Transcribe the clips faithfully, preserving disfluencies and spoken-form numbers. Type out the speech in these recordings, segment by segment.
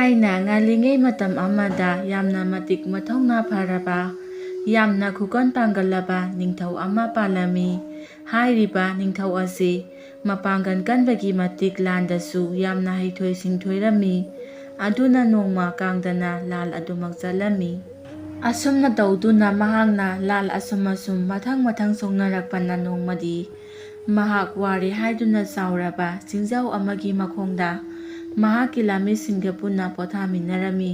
ꯊꯥꯏꯅ ꯉꯜꯂꯤꯉꯩ ꯃꯇꯝ ꯑꯃꯗ ꯌꯥꯝꯅ ꯃꯇꯤꯛ ꯃꯊꯧꯅꯥ ꯐꯔꯕ, ꯌꯥꯝꯅ ꯈꯨꯀꯟ ꯄꯥꯡꯒꯜꯂꯕ ꯅꯤꯡꯊꯧ ꯑꯃ ꯄꯥꯜꯂꯝꯃꯤ꯫ ꯍꯥꯏꯔꯤꯕ ꯅꯤꯡꯊꯧ ꯑꯁꯤ ꯃꯄꯥꯡꯒꯜ ꯀꯟꯕꯒꯤ ꯃꯇꯤꯛ ꯂꯥꯟꯗꯁꯨ ꯌꯥꯝꯅ ꯍꯩꯊꯣꯏ ꯁꯤꯡꯊꯣꯏꯔꯝꯃꯤ꯫ ꯑꯗꯨꯅ ꯅꯣꯡꯃ ꯀꯥꯡꯗꯅ ꯂꯥꯜ ꯑꯗꯨꯃꯛ ꯆꯠꯂꯝꯃꯤ꯫ ꯑꯁꯨꯝꯅ ꯇꯧꯗꯨꯅ ꯃꯍꯥꯛꯅ ꯂꯥꯜ ꯑꯁꯨꯝ ꯑꯁꯨꯝ ꯃꯊꯪ ꯃꯊꯪ ꯁꯣꯛꯅꯔꯛꯄꯅ ꯅꯣꯡꯃꯗꯤ ꯃꯍꯥꯛ ꯋꯥꯔꯦ ꯍꯥꯏꯗꯨꯅ ꯆꯥꯎꯔꯕ ꯆꯤꯡꯖꯥꯎ ꯑꯃꯒꯤ ꯃꯈꯣꯡꯗ ꯃꯍꯥꯛꯀꯤ ꯂꯥꯃꯤꯁꯤꯡꯒ ꯄꯨꯟꯅ ꯄꯣꯊꯥꯃꯤꯟꯅꯔꯝꯃꯤ꯫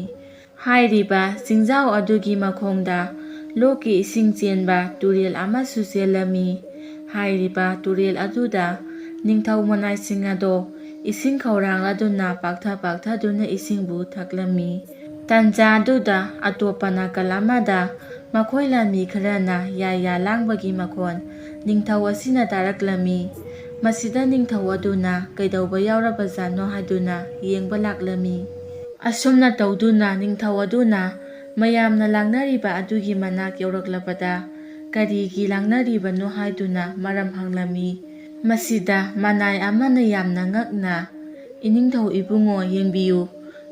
ꯍꯥꯏꯔꯤꯕ ꯆꯤꯡꯖꯥꯎ ꯑꯗꯨꯒꯤ ꯃꯈꯣꯡꯗ ꯂꯣꯛꯀꯤ ꯏꯁꯤꯡ ꯆꯦꯟꯕ ꯇꯨꯔꯦꯜ ꯑꯃꯁꯨ ꯆꯦꯜꯂꯝꯃꯤ꯫ ꯍꯥꯏꯔꯤꯕ ꯇꯨꯔꯦꯜ ꯑꯗꯨꯗ ꯅꯤꯡꯊꯧ ꯃꯅꯥꯏꯁꯤꯡ ꯑꯗꯣ ꯏꯁꯤꯡ ꯈꯧꯔꯥꯡꯂꯗꯨꯅ ꯄꯥꯛꯊ ꯄꯥꯛꯊꯗꯨꯅ ꯏꯁꯤꯡꯕꯨ ꯊꯛꯂꯝꯃꯤ꯫ ꯇꯟꯖꯥ ꯑꯗꯨꯗ ꯑꯇꯣꯞꯄ ꯅꯥꯀꯜ ꯑꯃꯗ ꯃꯈꯣꯏ ꯂꯥꯟꯃꯤ ꯈꯔꯅ ꯌꯥ ꯌꯥ ꯂꯥꯡꯕꯒꯤ ꯃꯈꯣꯟ ꯅꯤꯡꯊꯧ ꯑꯁꯤꯅ ꯇꯥꯔꯛꯂꯝꯃꯤ꯫ ꯃꯁꯤꯗ ꯅꯤꯡꯊꯧ ꯑꯗꯨꯅ ꯀꯩꯗꯧꯕ ꯌꯥꯎꯔꯕꯖꯥꯠꯅꯣ ꯍꯥꯏꯗꯨꯅ ꯌꯦꯡꯕ ꯂꯥꯛꯂꯝꯃꯤ꯫ ꯑꯁꯨꯝꯅ ꯇꯧꯗꯨꯅ ꯅꯤꯡꯊꯧ ꯑꯗꯨꯅ ꯃꯌꯥꯝꯅ ꯂꯥꯡꯅꯔꯤꯕ ꯑꯗꯨꯒꯤ ꯃꯅꯥꯛ ꯌꯧꯔꯛꯂꯕꯗ ꯀꯔꯤꯒꯤ ꯂꯥꯡꯅꯔꯤꯕꯅꯣ ꯍꯥꯏꯗꯨꯅ ꯃꯔꯝ ꯍꯪꯂꯝꯃꯤ꯫ ꯃꯁꯤꯗ ꯃꯅꯥꯏ ꯑꯃꯅ ꯌꯥꯝꯅ ꯉꯛꯅ, "ꯏꯅꯤꯡꯊꯧ ꯏꯕꯨꯡꯉꯣ, ꯌꯦꯡꯕꯤꯌꯨ,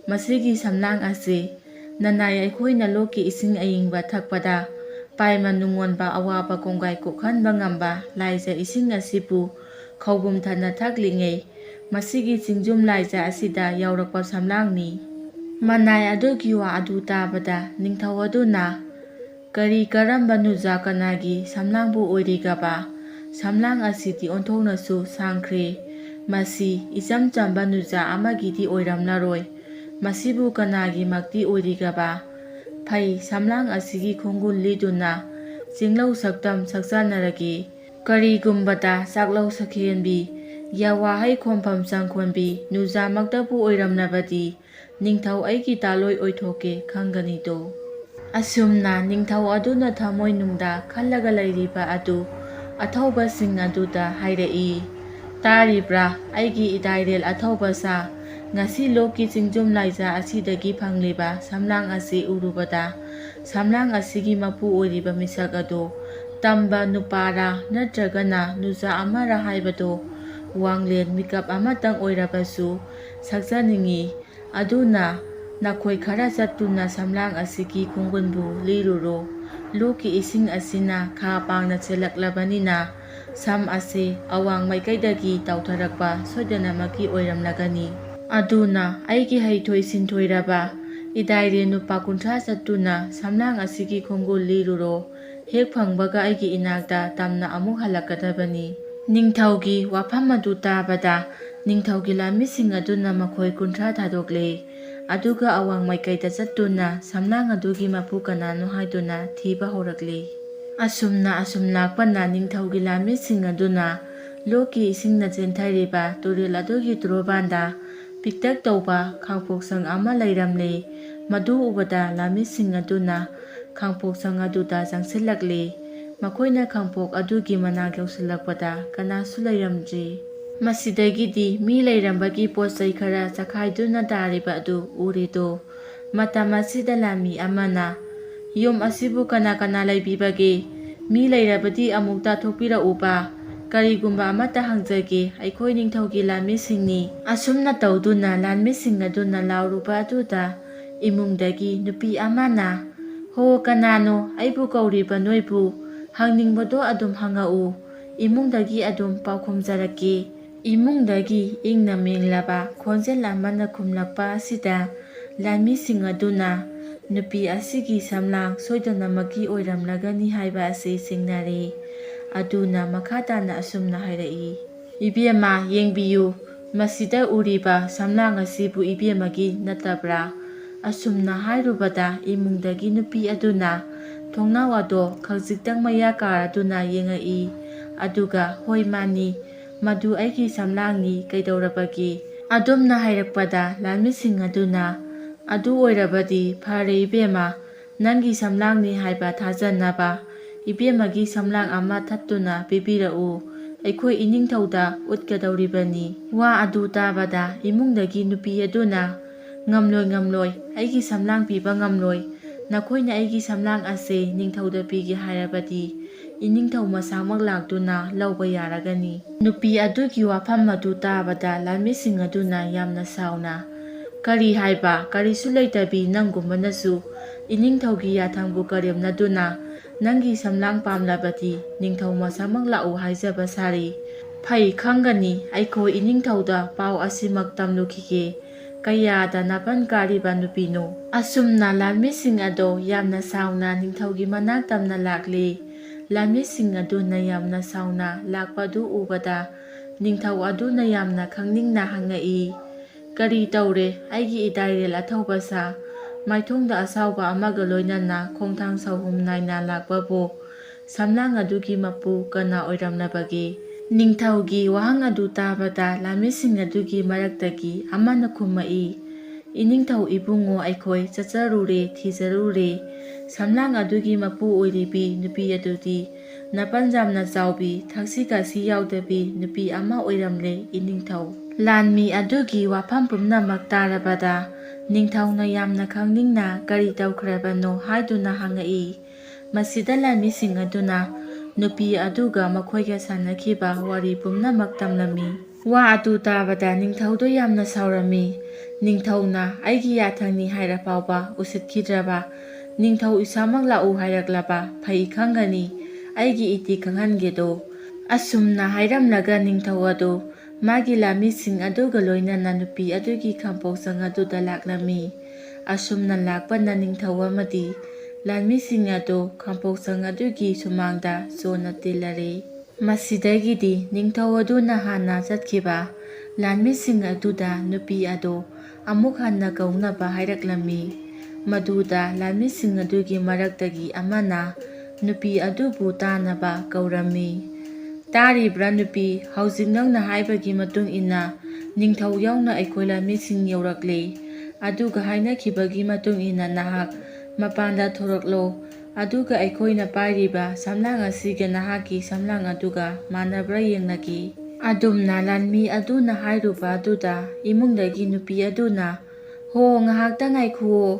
ꯃꯁꯤꯒꯤ ꯁꯝꯂꯥꯡ ꯑꯁꯤ ꯅꯅꯥꯏ ꯑꯩꯈꯣꯏꯅ ꯂꯣꯛꯀꯤ ꯏꯁꯤꯡ ꯑꯏꯪꯕ ꯊꯛꯄꯗ ꯄꯥꯏꯃ ꯅꯨꯡꯉꯣꯟꯕ ꯑꯋꯥꯕ ꯀꯣꯡꯒꯥꯏ ꯀꯣꯛꯍꯟꯕ ꯉꯝꯕ ꯂꯥꯏꯖ ꯏꯁꯤꯡ ꯑꯁꯤꯕꯨ ꯈꯧꯕꯨꯝ ꯊꯟꯅ ꯊꯛꯂꯤꯉꯩ ꯃꯁꯤꯒꯤ ꯆꯤꯡꯖꯨꯝ ꯂꯥꯏꯖ ꯑꯁꯤꯗ ꯌꯥꯎꯔꯛꯄ ꯁꯝꯂꯥꯡꯅꯤ"꯫ ꯃꯅꯥꯏ ꯑꯗꯨꯒꯤ ꯋꯥ ꯑꯗꯨ ꯇꯥꯕꯗ ꯅꯤꯡꯊꯧ ꯑꯗꯨꯅ, "ꯀꯔꯤ ꯀꯔꯝꯕ ꯅꯨꯖꯥ ꯀꯅꯥꯒꯤ ꯁꯝꯂꯥꯡꯕꯨ ꯑꯣꯏꯔꯤꯒꯕ? ꯁꯝꯂꯥꯡ ꯑꯁꯤꯗꯤ ꯑꯣꯟꯊꯣꯛꯅꯁꯨ ꯁꯥꯡꯈ꯭ꯔꯦ꯫ ꯃꯁꯤ ꯏꯆꯝ ꯆꯝꯕ ꯅꯨꯖꯥ ꯑꯃꯒꯤꯗꯤ ꯑꯣꯏꯔꯝꯂꯔꯣꯏ꯫ ꯃꯁꯤꯕꯨ ꯀꯅꯥꯒꯤꯃꯛꯇꯤ ꯑꯣꯏꯔꯤꯒꯕ? ꯐꯩ, ꯁꯝꯂꯥꯡ ꯑꯁꯤꯒꯤ ꯈꯣꯡꯒꯨꯜ ꯂꯤꯗꯨꯅ ꯆꯤꯡꯂꯧ ꯁꯛꯇꯝ ꯁꯛꯆꯟꯅꯔꯒꯦ꯫ ꯀꯔꯤꯒꯨꯝꯕꯗ ꯆꯥꯛꯂꯧ ꯁꯛꯍꯦꯟꯕꯤ, ꯌꯥꯋꯥꯍꯩ ꯈꯣꯝꯐꯝ ꯆꯪꯈꯣꯟꯕꯤ ꯅꯨꯖꯥꯃꯛꯇꯕꯨ ꯑꯣꯏꯔꯝꯂꯕꯗꯤ ꯅꯤꯡꯊꯧ ꯑꯩꯒꯤ ꯇꯥꯂꯣꯏ ꯑꯣꯏꯊꯣꯛꯀꯦ ꯈꯪꯒꯅꯤꯗꯣ"꯫ ꯑꯁꯨꯝꯅ ꯅꯤꯡꯊꯧ ꯑꯗꯨꯅ ꯊꯃꯣꯏꯅꯨꯡꯗ ꯈꯜꯂꯒ ꯂꯩꯔꯤꯕ ꯑꯗꯨ ꯑꯊꯧꯕꯁꯤꯡ ꯑꯗꯨꯗ ꯍꯥꯏꯔꯛꯏ꯫ "ꯇꯥꯔꯤꯕ꯭ꯔꯥ, ꯑꯩꯒꯤ ꯏꯗꯥꯏꯔꯦꯜ ꯑꯊꯧꯕ ꯁꯥ? ꯉꯁꯤ ꯂꯣꯛꯀꯤ ꯆꯤꯡꯖꯨꯝ ꯂꯥꯏꯖꯥ ꯑꯁꯤꯗꯒꯤ ꯐꯪꯂꯤꯕ ꯁꯝꯂꯥꯡ ꯑꯁꯤ ꯎꯔꯨꯕꯗ, ꯁꯝꯂꯥꯡ ꯑꯁꯤꯒꯤ ꯃꯄꯨ ꯑꯣꯏꯔꯤꯕ ꯃꯤꯁꯛ ꯑꯗꯨ ꯇꯝꯕ ꯅꯨꯄꯥꯔꯥ ꯅꯠꯇ꯭ꯔꯒꯅ ꯅꯨꯖꯥ ꯑꯃꯔꯥ ꯍꯥꯏꯕꯗꯨ ꯋꯥꯡꯂꯦꯟ ꯃꯤꯀꯞ ꯑꯃꯇꯪ ꯑꯣꯏꯔꯕꯁꯨ ꯁꯛꯆꯅꯤꯡꯏ꯫ ꯑꯗꯨꯅ ꯅꯈꯣꯏ ꯈꯔ ꯆꯠꯇꯨꯅ ꯁꯝꯂꯥꯡ ꯑꯁꯤꯒꯤ ꯈꯣꯡꯒꯨꯟꯕꯨ ꯂꯤꯔꯨꯔꯣ꯫ ꯂꯣꯛꯀꯤ ꯏꯁꯤꯡ ꯑꯁꯤꯅ ꯈꯥ ꯄꯥꯡꯅ ꯆꯦꯜꯂꯛꯂꯕꯅꯤꯅ ꯁꯝ ꯑꯁꯤ ꯑꯋꯥꯡ ꯃꯥꯏꯀꯩꯗꯒꯤ ꯇꯥꯎꯊꯔꯛꯄ ꯁꯣꯏꯗꯅꯃꯛꯀꯤ ꯑꯣꯏꯔꯝꯂꯒꯅꯤ꯫ ꯑꯗꯨꯅ ꯑꯩꯒꯤ ꯍꯩꯊꯣꯏ ꯁꯤꯡꯊꯣꯏꯔꯕ ꯏꯗꯥꯏꯔꯦ ꯅꯨꯄꯥ ꯀꯨꯟꯊ꯭ꯔꯥ ꯆꯠꯇꯨꯅ ꯁꯝꯂꯥꯡ ꯑꯁꯤꯒꯤ ꯈꯣꯡꯒꯨꯜ ꯂꯤꯔꯨꯔꯣ꯫ ꯍꯦꯛ ꯐꯪꯕꯒ ꯑꯩꯒꯤ ꯏꯅꯥꯛꯇ ꯇꯝꯅ ꯑꯃꯨꯛ ꯍꯜꯂꯛꯀꯗꯕꯅꯤ꯫ ꯅꯤꯡꯊꯧꯒꯤ ꯋꯥꯐꯝ ꯑꯗꯨ ꯇꯥꯕꯗ ꯅꯤꯡꯊꯧꯒꯤ ꯂꯥꯟꯃꯤꯁꯤꯡ ꯑꯗꯨꯅ ꯃꯈꯣꯏ ꯀꯨꯟꯊ꯭ꯔꯥ ꯊꯥꯗꯣꯛꯂꯦ꯫ ꯑꯗꯨꯒ ꯑꯋꯥꯡ ꯃꯥꯏꯀꯩꯗ ꯆꯠꯇꯨꯅ ꯁꯝꯂꯥꯡ ꯑꯗꯨꯒꯤ ꯃꯄꯨ ꯀꯅꯥꯅꯣ ꯍꯥꯏꯗꯨꯅ ꯊꯤꯕ ꯍꯧꯔꯛꯂꯦ꯫ ꯑꯁꯨꯝꯅ ꯑꯁꯨꯝ ꯂꯥꯛꯄꯅ ꯅꯤꯡꯊꯧꯒꯤ ꯂꯥꯟꯃꯤꯁꯤꯡ ꯑꯗꯨꯅ ꯂꯣꯛꯀꯤ ꯏꯁꯤꯡꯅ ꯆꯦꯟꯊꯔꯤꯕ ꯇꯨꯔꯦꯜ ꯑꯗꯨꯒꯤ ꯇꯨꯔꯨꯕꯥꯟꯗ ꯄꯤꯛꯇꯛ ꯇꯧꯕ ꯈꯥꯡꯄꯣꯛꯁꯪ ꯑꯃ ꯂꯩꯔꯝꯂꯦ꯫ ꯃꯗꯨ ꯎꯕꯗ ꯂꯥꯟꯃꯤꯁꯤꯡ ꯑꯗꯨꯅ ꯈꯥꯡꯄꯣꯛꯁꯪ ꯑꯗꯨꯗ ꯆꯪꯁꯤꯜꯂꯛꯂꯦ꯫ ꯃꯈꯣꯏꯅ ꯈꯥꯡꯄꯣꯛ ꯑꯗꯨꯒꯤ ꯃꯅꯥꯛ ꯌꯧꯁꯤꯜꯂꯛꯄꯗ ꯀꯅꯥꯁꯨ ꯂꯩꯔꯝꯗ꯭ꯔꯤ꯫ ꯃꯁꯤꯗꯒꯤꯗꯤ ꯃꯤ ꯂꯩꯔꯝꯕꯒꯤ ꯄꯣꯠ ꯆꯩ ꯈꯔ ꯆꯈꯥꯏꯗꯨꯅ ꯇꯥꯔꯤꯕ ꯑꯗꯨ ꯎꯔꯦꯗꯣ꯫ ꯃꯇꯝ ꯑꯁꯤꯗ ꯂꯥꯟꯃꯤ ꯑꯃꯅ, "ꯌꯨꯝ ꯑꯁꯤꯕꯨ ꯀꯅꯥ ꯀꯅꯥ ꯂꯩꯕꯤꯕꯒꯦ? ꯃꯤ ꯂꯩꯔꯕꯗꯤ ꯑꯃꯨꯛꯇ ꯊꯣꯛꯄꯤꯔꯛꯎꯕ꯫ ꯀꯔꯤꯒꯨꯝꯕ ꯑꯃꯠꯇ ꯍꯪꯖꯒꯦ, ꯑꯩꯈꯣꯏ ꯅꯤꯡꯊꯧꯒꯤ ꯂꯥꯟꯃꯤꯁꯤꯡꯅꯤ꯫" ꯑꯁꯨꯝꯅ ꯇꯧꯗꯨꯅ ꯂꯥꯟꯃꯤꯁꯤꯡ ꯑꯗꯨꯅ ꯂꯥꯎꯔꯨꯕ ꯑꯗꯨꯗ ꯏꯃꯨꯡꯗꯒꯤ ꯅꯨꯄꯤ ꯑꯃꯅ, "ꯍꯣ, ꯀꯅꯥꯅꯣ? ꯑꯩꯕꯨ ꯀꯧꯔꯤꯕ ꯅꯣꯏꯕꯨ ꯍꯪꯅꯤꯡꯕꯗꯣ ꯑꯗꯨꯝ ꯍꯪꯉꯛꯎ꯫ ꯏꯃꯨꯡꯗꯒꯤ ꯑꯗꯨꯝ ꯄꯥꯎꯈꯨꯝ ꯆꯥꯔꯛꯀꯦ꯫" ꯏꯃꯨꯡꯗꯒꯤ ꯏꯪꯅ ꯃꯦꯡꯂꯕ ꯈꯣꯟꯖꯦꯜ ꯑꯃꯅ ꯈꯨꯝꯂꯛꯄ ꯑꯁꯤꯗ ꯂꯥꯟꯃꯤꯁꯤꯡ ꯑꯗꯨꯅ ꯅꯨꯄꯤ ꯑꯁꯤꯒꯤ ꯁꯝꯂꯥꯡ ꯁꯣꯏꯗꯅꯃꯛꯀꯤ ꯑꯣꯏꯔꯝꯂꯒꯅꯤ ꯍꯥꯏꯕ ꯑꯁꯤ ꯆꯤꯡꯅꯔꯦ꯫ ꯑꯗꯨꯅ ꯃꯈꯥ ꯇꯥꯅ ꯑꯁꯨꯝꯅ ꯍꯥꯏꯔꯛꯏ, "ꯏꯕꯦꯝꯃ, ꯌꯦꯡꯕꯤꯌꯨ, ꯃꯁꯤꯗ ꯎꯔꯤꯕ ꯁꯝꯂꯥꯡ ꯑꯁꯤꯕꯨ ꯏꯕꯦꯝꯃꯒꯤ ꯅꯠꯇꯕ꯭ꯔꯥ?" ꯑꯁꯨꯝꯅ ꯍꯥꯏꯔꯨꯕꯗ ꯏꯃꯨꯡꯗꯒꯤ ꯅꯨꯄꯤ ꯑꯗꯨꯅ ꯊꯣꯡꯅꯥꯎ ꯑꯗꯣ ꯈꯖꯤꯛꯇꯪ ꯃꯌꯥ ꯀꯥꯔꯗꯨꯅ ꯌꯦꯡꯉꯛꯏ꯫ ꯑꯗꯨꯒ, "ꯍꯣꯏ, ꯃꯥꯅꯤ, ꯃꯗꯨ ꯑꯩꯒꯤ ꯁꯝꯂꯥꯡꯅꯤ, ꯀꯩꯗꯧꯔꯕꯒꯦ?" ꯑꯗꯨꯝꯅ ꯍꯥꯏꯔꯛꯄꯗ ꯂꯥꯟꯃꯤꯁꯤꯡ ꯑꯗꯨꯅ, "ꯑꯗꯨ ꯑꯣꯏꯔꯕꯗꯤ ꯐꯔꯦ ꯏꯕꯦꯝꯃ, ꯅꯪꯒꯤ ꯁꯝꯂꯥꯡꯅꯤ ꯍꯥꯏꯕ ꯊꯥꯖꯅꯕ ꯏꯕꯦꯝꯃꯒꯤ ꯁꯝꯂꯥꯡ ꯑꯃ ꯊꯠꯇꯨꯅ ꯄꯤꯕꯤꯔꯛꯎ, ꯑꯩꯈꯣꯏ ꯏꯅꯤꯡꯊꯧꯗ ꯎꯠꯀꯗꯧꯔꯤꯕꯅꯤ꯫" ꯋꯥ ꯑꯗꯨ ꯇꯥꯕꯗ ꯏꯃꯨꯡꯗꯒꯤ ꯅꯨꯄꯤ ꯑꯗꯨꯅ, "ꯉꯝꯂꯣꯏ, ꯉꯝꯂꯣꯏ, ꯑꯩꯒꯤ ꯁꯝꯂꯥꯡ ꯄꯤꯕ ꯉꯝꯂꯣꯏ꯫ ꯅꯈꯣꯏꯅ ꯑꯩꯒꯤ ꯁꯝꯂꯥꯡ ꯑꯁꯦ ꯅꯤꯡꯊꯧꯗ ꯄꯤꯒꯦ ꯍꯥꯏꯔꯕꯗꯤ ꯏꯅꯤꯡꯊꯧ ꯃꯁꯥꯃꯛ ꯂꯥꯛꯇꯨꯅ ꯂꯧꯕ ꯌꯥꯔꯒꯅꯤ꯫" ꯅꯨꯄꯤ ꯑꯗꯨꯒꯤ ꯋꯥꯐꯝ ꯑꯗꯨ ꯇꯥꯕꯗ ꯂꯥꯟꯃꯤꯁꯤꯡ ꯑꯗꯨꯅ ꯌꯥꯝꯅ ꯁꯥꯎꯅ, "ꯀꯔꯤ ꯍꯥꯏꯕ? ꯀꯔꯤꯁꯨ ꯂꯩꯇꯕꯤ ꯅꯪꯒꯨꯝꯕꯅꯁꯨ ꯏꯅꯤꯡꯊꯧꯒꯤ ꯌꯥꯊꯪꯕꯨ ꯀꯔꯦꯝꯅꯗꯨꯅ ꯅꯪꯒꯤ ꯁꯝꯂꯥꯡ ꯄꯥꯝꯂꯕꯗꯤ ꯅꯤꯡꯊꯧ ꯃꯁꯥꯃꯛ ꯂꯥꯛꯎ ꯍꯥꯏꯖꯕ ꯁꯥꯔꯤ꯫ ꯐꯩ, ꯈꯪꯒꯅꯤ꯫ ꯑꯩꯈꯣꯏ ꯏꯅꯤꯡꯊꯧꯗ ꯄꯥꯎ ꯑꯁꯤꯃꯛ ꯇꯝꯂꯨꯈꯤꯒꯦ꯫ ꯀꯌꯥꯗ ꯅꯥꯄꯟ ꯀꯥꯔꯤꯕ ꯅꯨꯄꯤꯅꯣ?" ꯑꯁꯨꯝꯅ ꯂꯥꯟꯃꯤꯁꯤꯡ ꯑꯗꯣ ꯌꯥꯝꯅ ꯁꯥꯎꯅ ꯅꯤꯡꯊꯧꯒꯤ ꯃꯅꯥꯛ ꯇꯝꯅ ꯂꯥꯛꯂꯤ꯫ ꯂꯥꯟꯃꯤꯁꯤꯡ ꯑꯗꯨꯅ ꯌꯥꯝꯅ ꯁꯥꯎꯅ ꯂꯥꯛꯄꯗꯨ ꯎꯕꯗ ꯅꯤꯡꯊꯧ ꯑꯗꯨꯅ ꯌꯥꯝꯅ ꯈꯪꯅꯤꯡꯅ ꯍꯪꯉꯛꯏ, "ꯀꯔꯤ ꯇꯧꯔꯦ? ꯑꯩꯒꯤ ꯏꯗꯥꯏꯔꯦꯜ ꯑꯊꯧꯕ ꯁꯥ ꯃꯥꯏꯊꯣꯡꯗ ꯑꯁꯥꯎꯕ ꯑꯃꯒ ꯂꯣꯏꯅꯅ ꯈꯣꯡꯊꯥꯡ ꯁꯍꯨꯝ ꯅꯥꯏꯅ ꯂꯥꯛꯄꯕꯨ ꯁꯝꯂꯥꯡ ꯑꯗꯨꯒꯤ ꯃꯄꯨ ꯀꯅꯥ ꯑꯣꯏꯔꯝꯂꯕꯒꯦ?" ꯅꯤꯡꯊꯧꯒꯤ ꯋꯥꯍꯪ ꯑꯗꯨ ꯇꯥꯕꯗ ꯂꯥꯟꯃꯤꯁꯤꯡ ꯑꯗꯨꯒꯤ ꯃꯔꯛꯇꯒꯤ ꯑꯃꯅ ꯈꯨꯝꯃꯛꯏ, "ꯏꯅꯤꯡꯊꯧ ꯏꯕꯨꯡꯉꯣ, ꯑꯩꯈꯣꯏ ꯆꯠꯆꯔꯨꯔꯦ, ꯊꯤꯖꯔꯨꯔꯦ꯫ ꯁꯝꯂꯥꯡ ꯑꯗꯨꯒꯤ ꯃꯄꯨ ꯑꯣꯏꯔꯤꯕꯤ ꯅꯨꯄꯤ ꯑꯗꯨꯗꯤ ꯅꯥꯄꯟ ꯌꯥꯝꯅ ꯆꯥꯎꯕꯤ, ꯊꯛꯁꯤ ꯈꯥꯁꯤ ꯌꯥꯎꯗꯕꯤ ꯅꯨꯄꯤ ꯑꯃ ꯑꯣꯏꯔꯝꯂꯦ, ꯏꯅꯤꯡꯊꯧ꯫" ꯂꯥꯟꯃꯤ ꯑꯗꯨꯒꯤ ꯋꯥꯐꯝ ꯄꯨꯝꯅꯃꯛ ꯇꯥꯔꯕꯗ ꯅꯤꯡꯊꯧꯅ ꯌꯥꯝꯅ ꯈꯪꯅꯤꯡꯅ "ꯀꯔꯤ ꯇꯧꯈ꯭ꯔꯕꯅꯣ?" ꯍꯥꯏꯗꯨꯅ ꯍꯪꯉꯛꯏ꯫ ꯃꯁꯤꯗ ꯂꯥꯟꯃꯤꯁꯤꯡ ꯑꯗꯨꯅ ꯅꯨꯄꯤ ꯑꯗꯨꯒ ꯃꯈꯣꯏꯒ ꯁꯥꯟꯅꯈꯤꯕ ꯋꯥꯔꯤ ꯄꯨꯝꯅꯃꯛ ꯇꯝꯂꯝꯃꯤ꯫ ꯋꯥ ꯑꯗꯨ ꯇꯥꯕꯗ ꯅꯤꯡꯊꯧꯗꯨ ꯌꯥꯝꯅ ꯁꯥꯎꯔꯝꯃꯤ꯫ ꯅꯤꯡꯊꯧꯅ "ꯑꯩꯒꯤ ꯌꯥꯊꯪꯅꯤ" ꯍꯥꯏꯔ ꯐꯥꯎꯕ ꯎꯁꯤꯠꯈꯤꯗ꯭ꯔꯕ ꯅꯤꯡꯊꯧ ꯏꯁꯥꯃꯛ ꯂꯥꯛꯎ ꯍꯥꯏꯔꯛꯂꯕ ꯐꯩ, ꯈꯪꯒꯅꯤ꯫ ꯑꯩꯒꯤ ꯏꯇꯤ ꯈꯪꯍꯟꯒꯦꯗꯣ꯫ ꯑꯁꯨꯝꯅ ꯍꯥꯏꯔꯝꯂꯒ ꯅꯤꯡꯊꯧ ꯑꯗꯨ ꯃꯥꯒꯤ ꯂꯥꯟꯃꯤꯁꯤꯡ ꯑꯗꯨꯒ ꯂꯣꯏꯅꯅ ꯅꯨꯄꯤ ꯑꯗꯨꯒꯤ ꯈꯥꯝꯄꯣꯛꯁꯪ ꯑꯗꯨꯗ ꯂꯥꯛꯂꯝꯃꯤ꯫ ꯑꯁꯨꯝꯅ ꯂꯥꯛꯄꯅ ꯅꯤꯡꯊꯧ ꯑꯃꯗꯤ ꯂꯥꯟꯃꯤꯁꯤꯡ ꯑꯗꯨ ꯈꯥꯝꯄꯣꯛꯁꯪ ꯑꯗꯨꯒꯤ ꯁꯨꯃꯥꯡꯗ ꯆꯣꯟꯅ ꯇꯤꯜꯂꯔꯦ꯫ ꯃꯁꯤꯗꯒꯤꯗꯤ ꯅꯤꯡꯊꯧ ꯑꯗꯨꯅ ꯍꯥꯟꯅ ꯆꯠꯈꯤꯕ ꯂꯥꯟꯃꯤꯁꯤꯡ ꯑꯗꯨꯗ ꯅꯨꯄꯤ ꯑꯗꯨ ꯑꯃꯨꯛ ꯍꯟꯅ ꯀꯧꯅꯕ ꯍꯥꯏꯔꯛꯂꯝꯃꯤ꯫ ꯃꯗꯨꯗ ꯂꯥꯟꯃꯤꯁꯤꯡ ꯑꯗꯨꯒꯤ ꯃꯔꯛꯇꯒꯤ ꯑꯃꯅ ꯅꯨꯄꯤ ꯑꯗꯨꯕꯨ ꯇꯥꯅꯕ ꯀꯧꯔꯝꯃꯤ꯫ "ꯇꯥꯔꯤꯕ꯭ꯔꯥ ꯅꯨꯄꯤ? ꯍꯧꯖꯤꯛ ꯅꯪꯅ ꯍꯥꯏꯕꯒꯤ ꯃꯇꯨꯡ ꯏꯟꯅ ꯅꯤꯡꯊꯧ ꯌꯥꯎꯅ ꯑꯩꯈꯣꯏ ꯂꯥꯟꯃꯤꯁꯤꯡ ꯌꯧꯔꯛꯂꯦ꯫ ꯑꯗꯨꯒ ꯍꯥꯏꯅꯈꯤꯕꯒꯤ ꯃꯇꯨꯡ ꯏꯟꯅ ꯅꯍꯥꯛ ꯃꯄꯥꯟꯗ ꯊꯣꯔꯛꯂꯣ꯫ ꯑꯗꯨꯒ ꯑꯩꯈꯣꯏꯅ ꯄꯥꯏꯔꯤꯕ ꯁꯝꯂꯥꯡ ꯑꯁꯤꯒ ꯅꯍꯥꯛꯀꯤ ꯁꯝꯂꯥꯡ ꯑꯗꯨꯒ ꯃꯥꯟꯅꯕ꯭ꯔꯥ ꯌꯦꯡꯂꯒꯦ꯫" ꯑꯗꯨꯝꯅ ꯂꯥꯟꯃꯤ ꯑꯗꯨꯅ ꯍꯥꯏꯔꯨꯕ ꯑꯗꯨꯗ ꯏꯃꯨꯡꯗꯒꯤ ꯅꯨꯄꯤ ꯑꯗꯨꯅ, "ꯍꯣ, ꯉꯥꯏꯍꯥꯛꯇ ꯉꯥꯏꯈꯨꯑꯣ,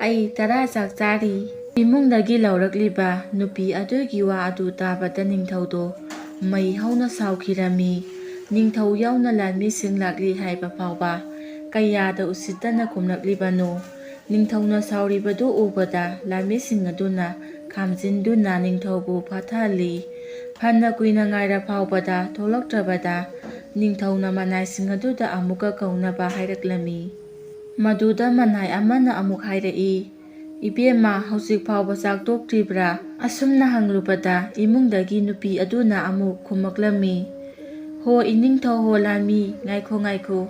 ꯑꯩ ꯇꯔꯥ ꯆꯥꯛ ꯆꯥꯔꯤ꯫" ꯏꯃꯨꯡꯗꯒꯤ ꯂꯧꯔꯛꯂꯤꯕ ꯅꯨꯄꯤ ꯑꯗꯨꯒꯤ ꯋꯥ ꯑꯗꯨ ꯇꯥꯕꯗ ꯅꯤꯡꯊꯧꯗꯣ ꯃꯩ ꯍꯧꯅ ꯁꯥꯎꯈꯤꯔꯝꯃꯤ꯫ ꯅꯤꯡꯊꯧ ꯌꯥꯎꯅ ꯂꯥꯟꯃꯤꯁꯤꯡ ꯂꯥꯛꯂꯤ ꯍꯥꯏꯕ ꯐꯥꯎꯕ ꯀꯌꯥꯗ ꯎꯁꯤꯠꯇꯅ ꯈꯨꯝꯂꯛꯂꯤꯕꯅꯣ? ꯅꯤꯡꯊꯧꯅ ꯁꯥꯎꯔꯤꯕꯗꯨ ꯎꯕꯗ ꯂꯥꯟꯃꯤꯁꯤꯡ ꯑꯗꯨꯅ ꯈꯥꯝꯖꯤꯟꯗꯨꯅ ꯅꯤꯡꯊꯧꯕꯨ ꯐꯥꯊꯍꯜꯂꯤ꯫ ꯐꯅ ꯀꯨꯏꯅ ꯉꯥꯏꯔ ꯐꯥꯎꯕꯗ ꯊꯣꯛꯂꯛꯇ꯭ꯔꯕꯗ ꯅꯤꯡꯊꯧꯅ ꯃꯅꯥꯏꯁꯤꯡ ꯑꯗꯨꯗ ꯑꯃꯨꯛꯀ ꯀꯧꯅꯕ ꯍꯥꯏꯔꯛꯂꯝꯃꯤ꯫ ꯃꯗꯨꯗ ꯃꯅꯥꯏ ꯑꯃꯅ ꯑꯃꯨꯛ ꯍꯥꯏꯔꯛꯏ, "ꯏꯕꯦꯝꯃ, ꯍꯧꯖꯤꯛ ꯐꯥꯎꯕ ꯆꯥꯛ ꯇꯣꯛꯇ꯭ꯔꯤꯕ꯭ꯔꯥ?" ꯑꯁꯨꯝꯅ ꯍꯪꯂꯨꯕꯗ ꯏꯃꯨꯡꯗꯒꯤ ꯅꯨꯄꯤ ꯑꯗꯨꯅ ꯑꯃꯨꯛ ꯈꯨꯝꯃꯛꯂꯝꯃꯤ, "ꯍꯣ ꯏꯅꯤꯡꯊꯧ, ꯍꯣ ꯂꯥꯟꯃꯤ, ꯉꯥꯏꯈꯣ ꯉꯥꯏꯈꯣ,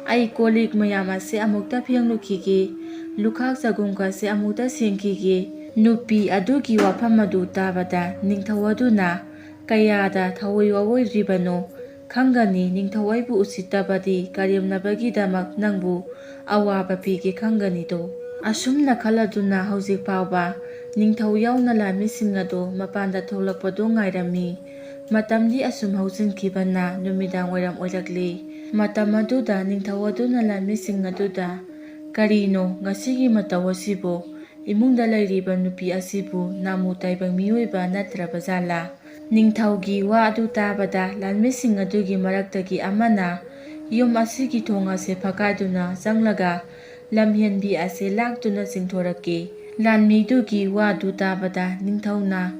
ꯑꯩ ꯀꯣꯜ ꯂꯤꯛ ꯃꯌꯥꯝ ꯑꯁꯦ ꯑꯃꯨꯛꯇ ꯐꯦꯡꯂꯨꯈꯤꯒꯦ, ꯂꯨꯈꯥꯛ ꯆꯒꯨꯝꯒꯁꯦ ꯑꯃꯨꯛꯇ ꯁꯦꯡꯈꯤꯒꯦ"꯫ ꯅꯨꯄꯤ ꯑꯗꯨꯒꯤ ꯋꯥꯐꯝ ꯑꯗꯨ ꯇꯥꯕꯗ ꯅꯤꯡꯊꯧ ꯑꯗꯨꯅ ꯀꯌꯥꯗ ꯊꯑꯣꯏ ꯋꯥꯑꯣꯏꯔꯤꯕꯅꯣ? ꯈꯪꯒꯅꯤ, ꯅꯤꯡꯊꯧ ꯑꯩꯕꯨ ꯎꯁꯤꯠꯇꯕꯗꯤ ꯀꯔꯦꯝꯅꯕꯒꯤꯗꯃꯛ ꯅꯪꯕꯨ ꯑꯋꯥꯕ ꯄꯤꯒꯦ ꯈꯪꯒꯅꯤꯗꯣ꯫ ꯑꯁꯨꯝꯅ ꯈꯜꯂꯗꯨꯅ ꯍꯧꯖꯤꯛ ꯐꯥꯎꯕ ꯅꯤꯡꯊꯧ ꯌꯥꯎꯅ ꯂꯥꯟꯃꯤꯁꯤꯡ ꯑꯗꯨ ꯃꯄꯥꯟꯗ ꯊꯣꯛꯂꯛꯄꯗꯨ ꯉꯥꯏꯔꯝꯃꯤ꯫ ꯃꯇꯝꯗꯤ ꯑꯁꯨꯝ ꯍꯧꯖꯤꯟꯈꯤꯕꯅ ꯅꯨꯃꯤꯗꯥꯡ ꯋꯥꯏꯔꯝ ꯑꯣꯏꯔꯛꯂꯤ꯫ ꯃꯇꯝ ꯑꯗꯨꯗ ꯅꯤꯡꯊꯧ ꯑꯗꯨꯅ ꯂꯥꯟꯃꯤꯁꯤꯡ ꯑꯗꯨꯗ, "ꯀꯔꯤꯅꯣ ꯉꯁꯤꯒꯤ ꯃꯇꯧ ꯑꯁꯤꯕꯨ? ꯏꯃꯨꯡꯗ ꯂꯩꯔꯤꯕ ꯅꯨꯄꯤ ꯑꯁꯤꯕꯨ ꯅꯥꯃꯨ ꯇꯥꯏꯕꯪ ꯃꯤꯑꯣꯏꯕ ꯅꯠꯇ꯭ꯔꯕ ꯖꯥꯠꯂꯥ?" ꯅꯤꯡꯊꯧꯒꯤ ꯋꯥ ꯑꯗꯨ ꯇꯥꯕꯗ ꯂꯥꯟꯃꯤꯁꯤꯡ ꯑꯗꯨꯒꯤ ꯃꯔꯛꯇꯒꯤ ꯑꯃꯅ, "ꯌꯨꯝ ꯑꯁꯤꯒꯤ ꯊꯣꯡ ꯑꯁꯦ ꯐꯛꯀꯥꯏꯗꯨꯅ ꯆꯪꯂꯒ ꯂꯝꯍꯦꯟꯕꯤ ꯑꯁꯦ ꯂꯥꯛꯇꯨꯅ ꯆꯤꯡꯊꯣꯔꯛꯀꯦ"꯫ ꯂꯥꯟꯃꯤꯗꯨꯒꯤ ꯋꯥꯗꯨ ꯇꯥꯕꯗ ꯅꯤꯡꯊꯧꯅ,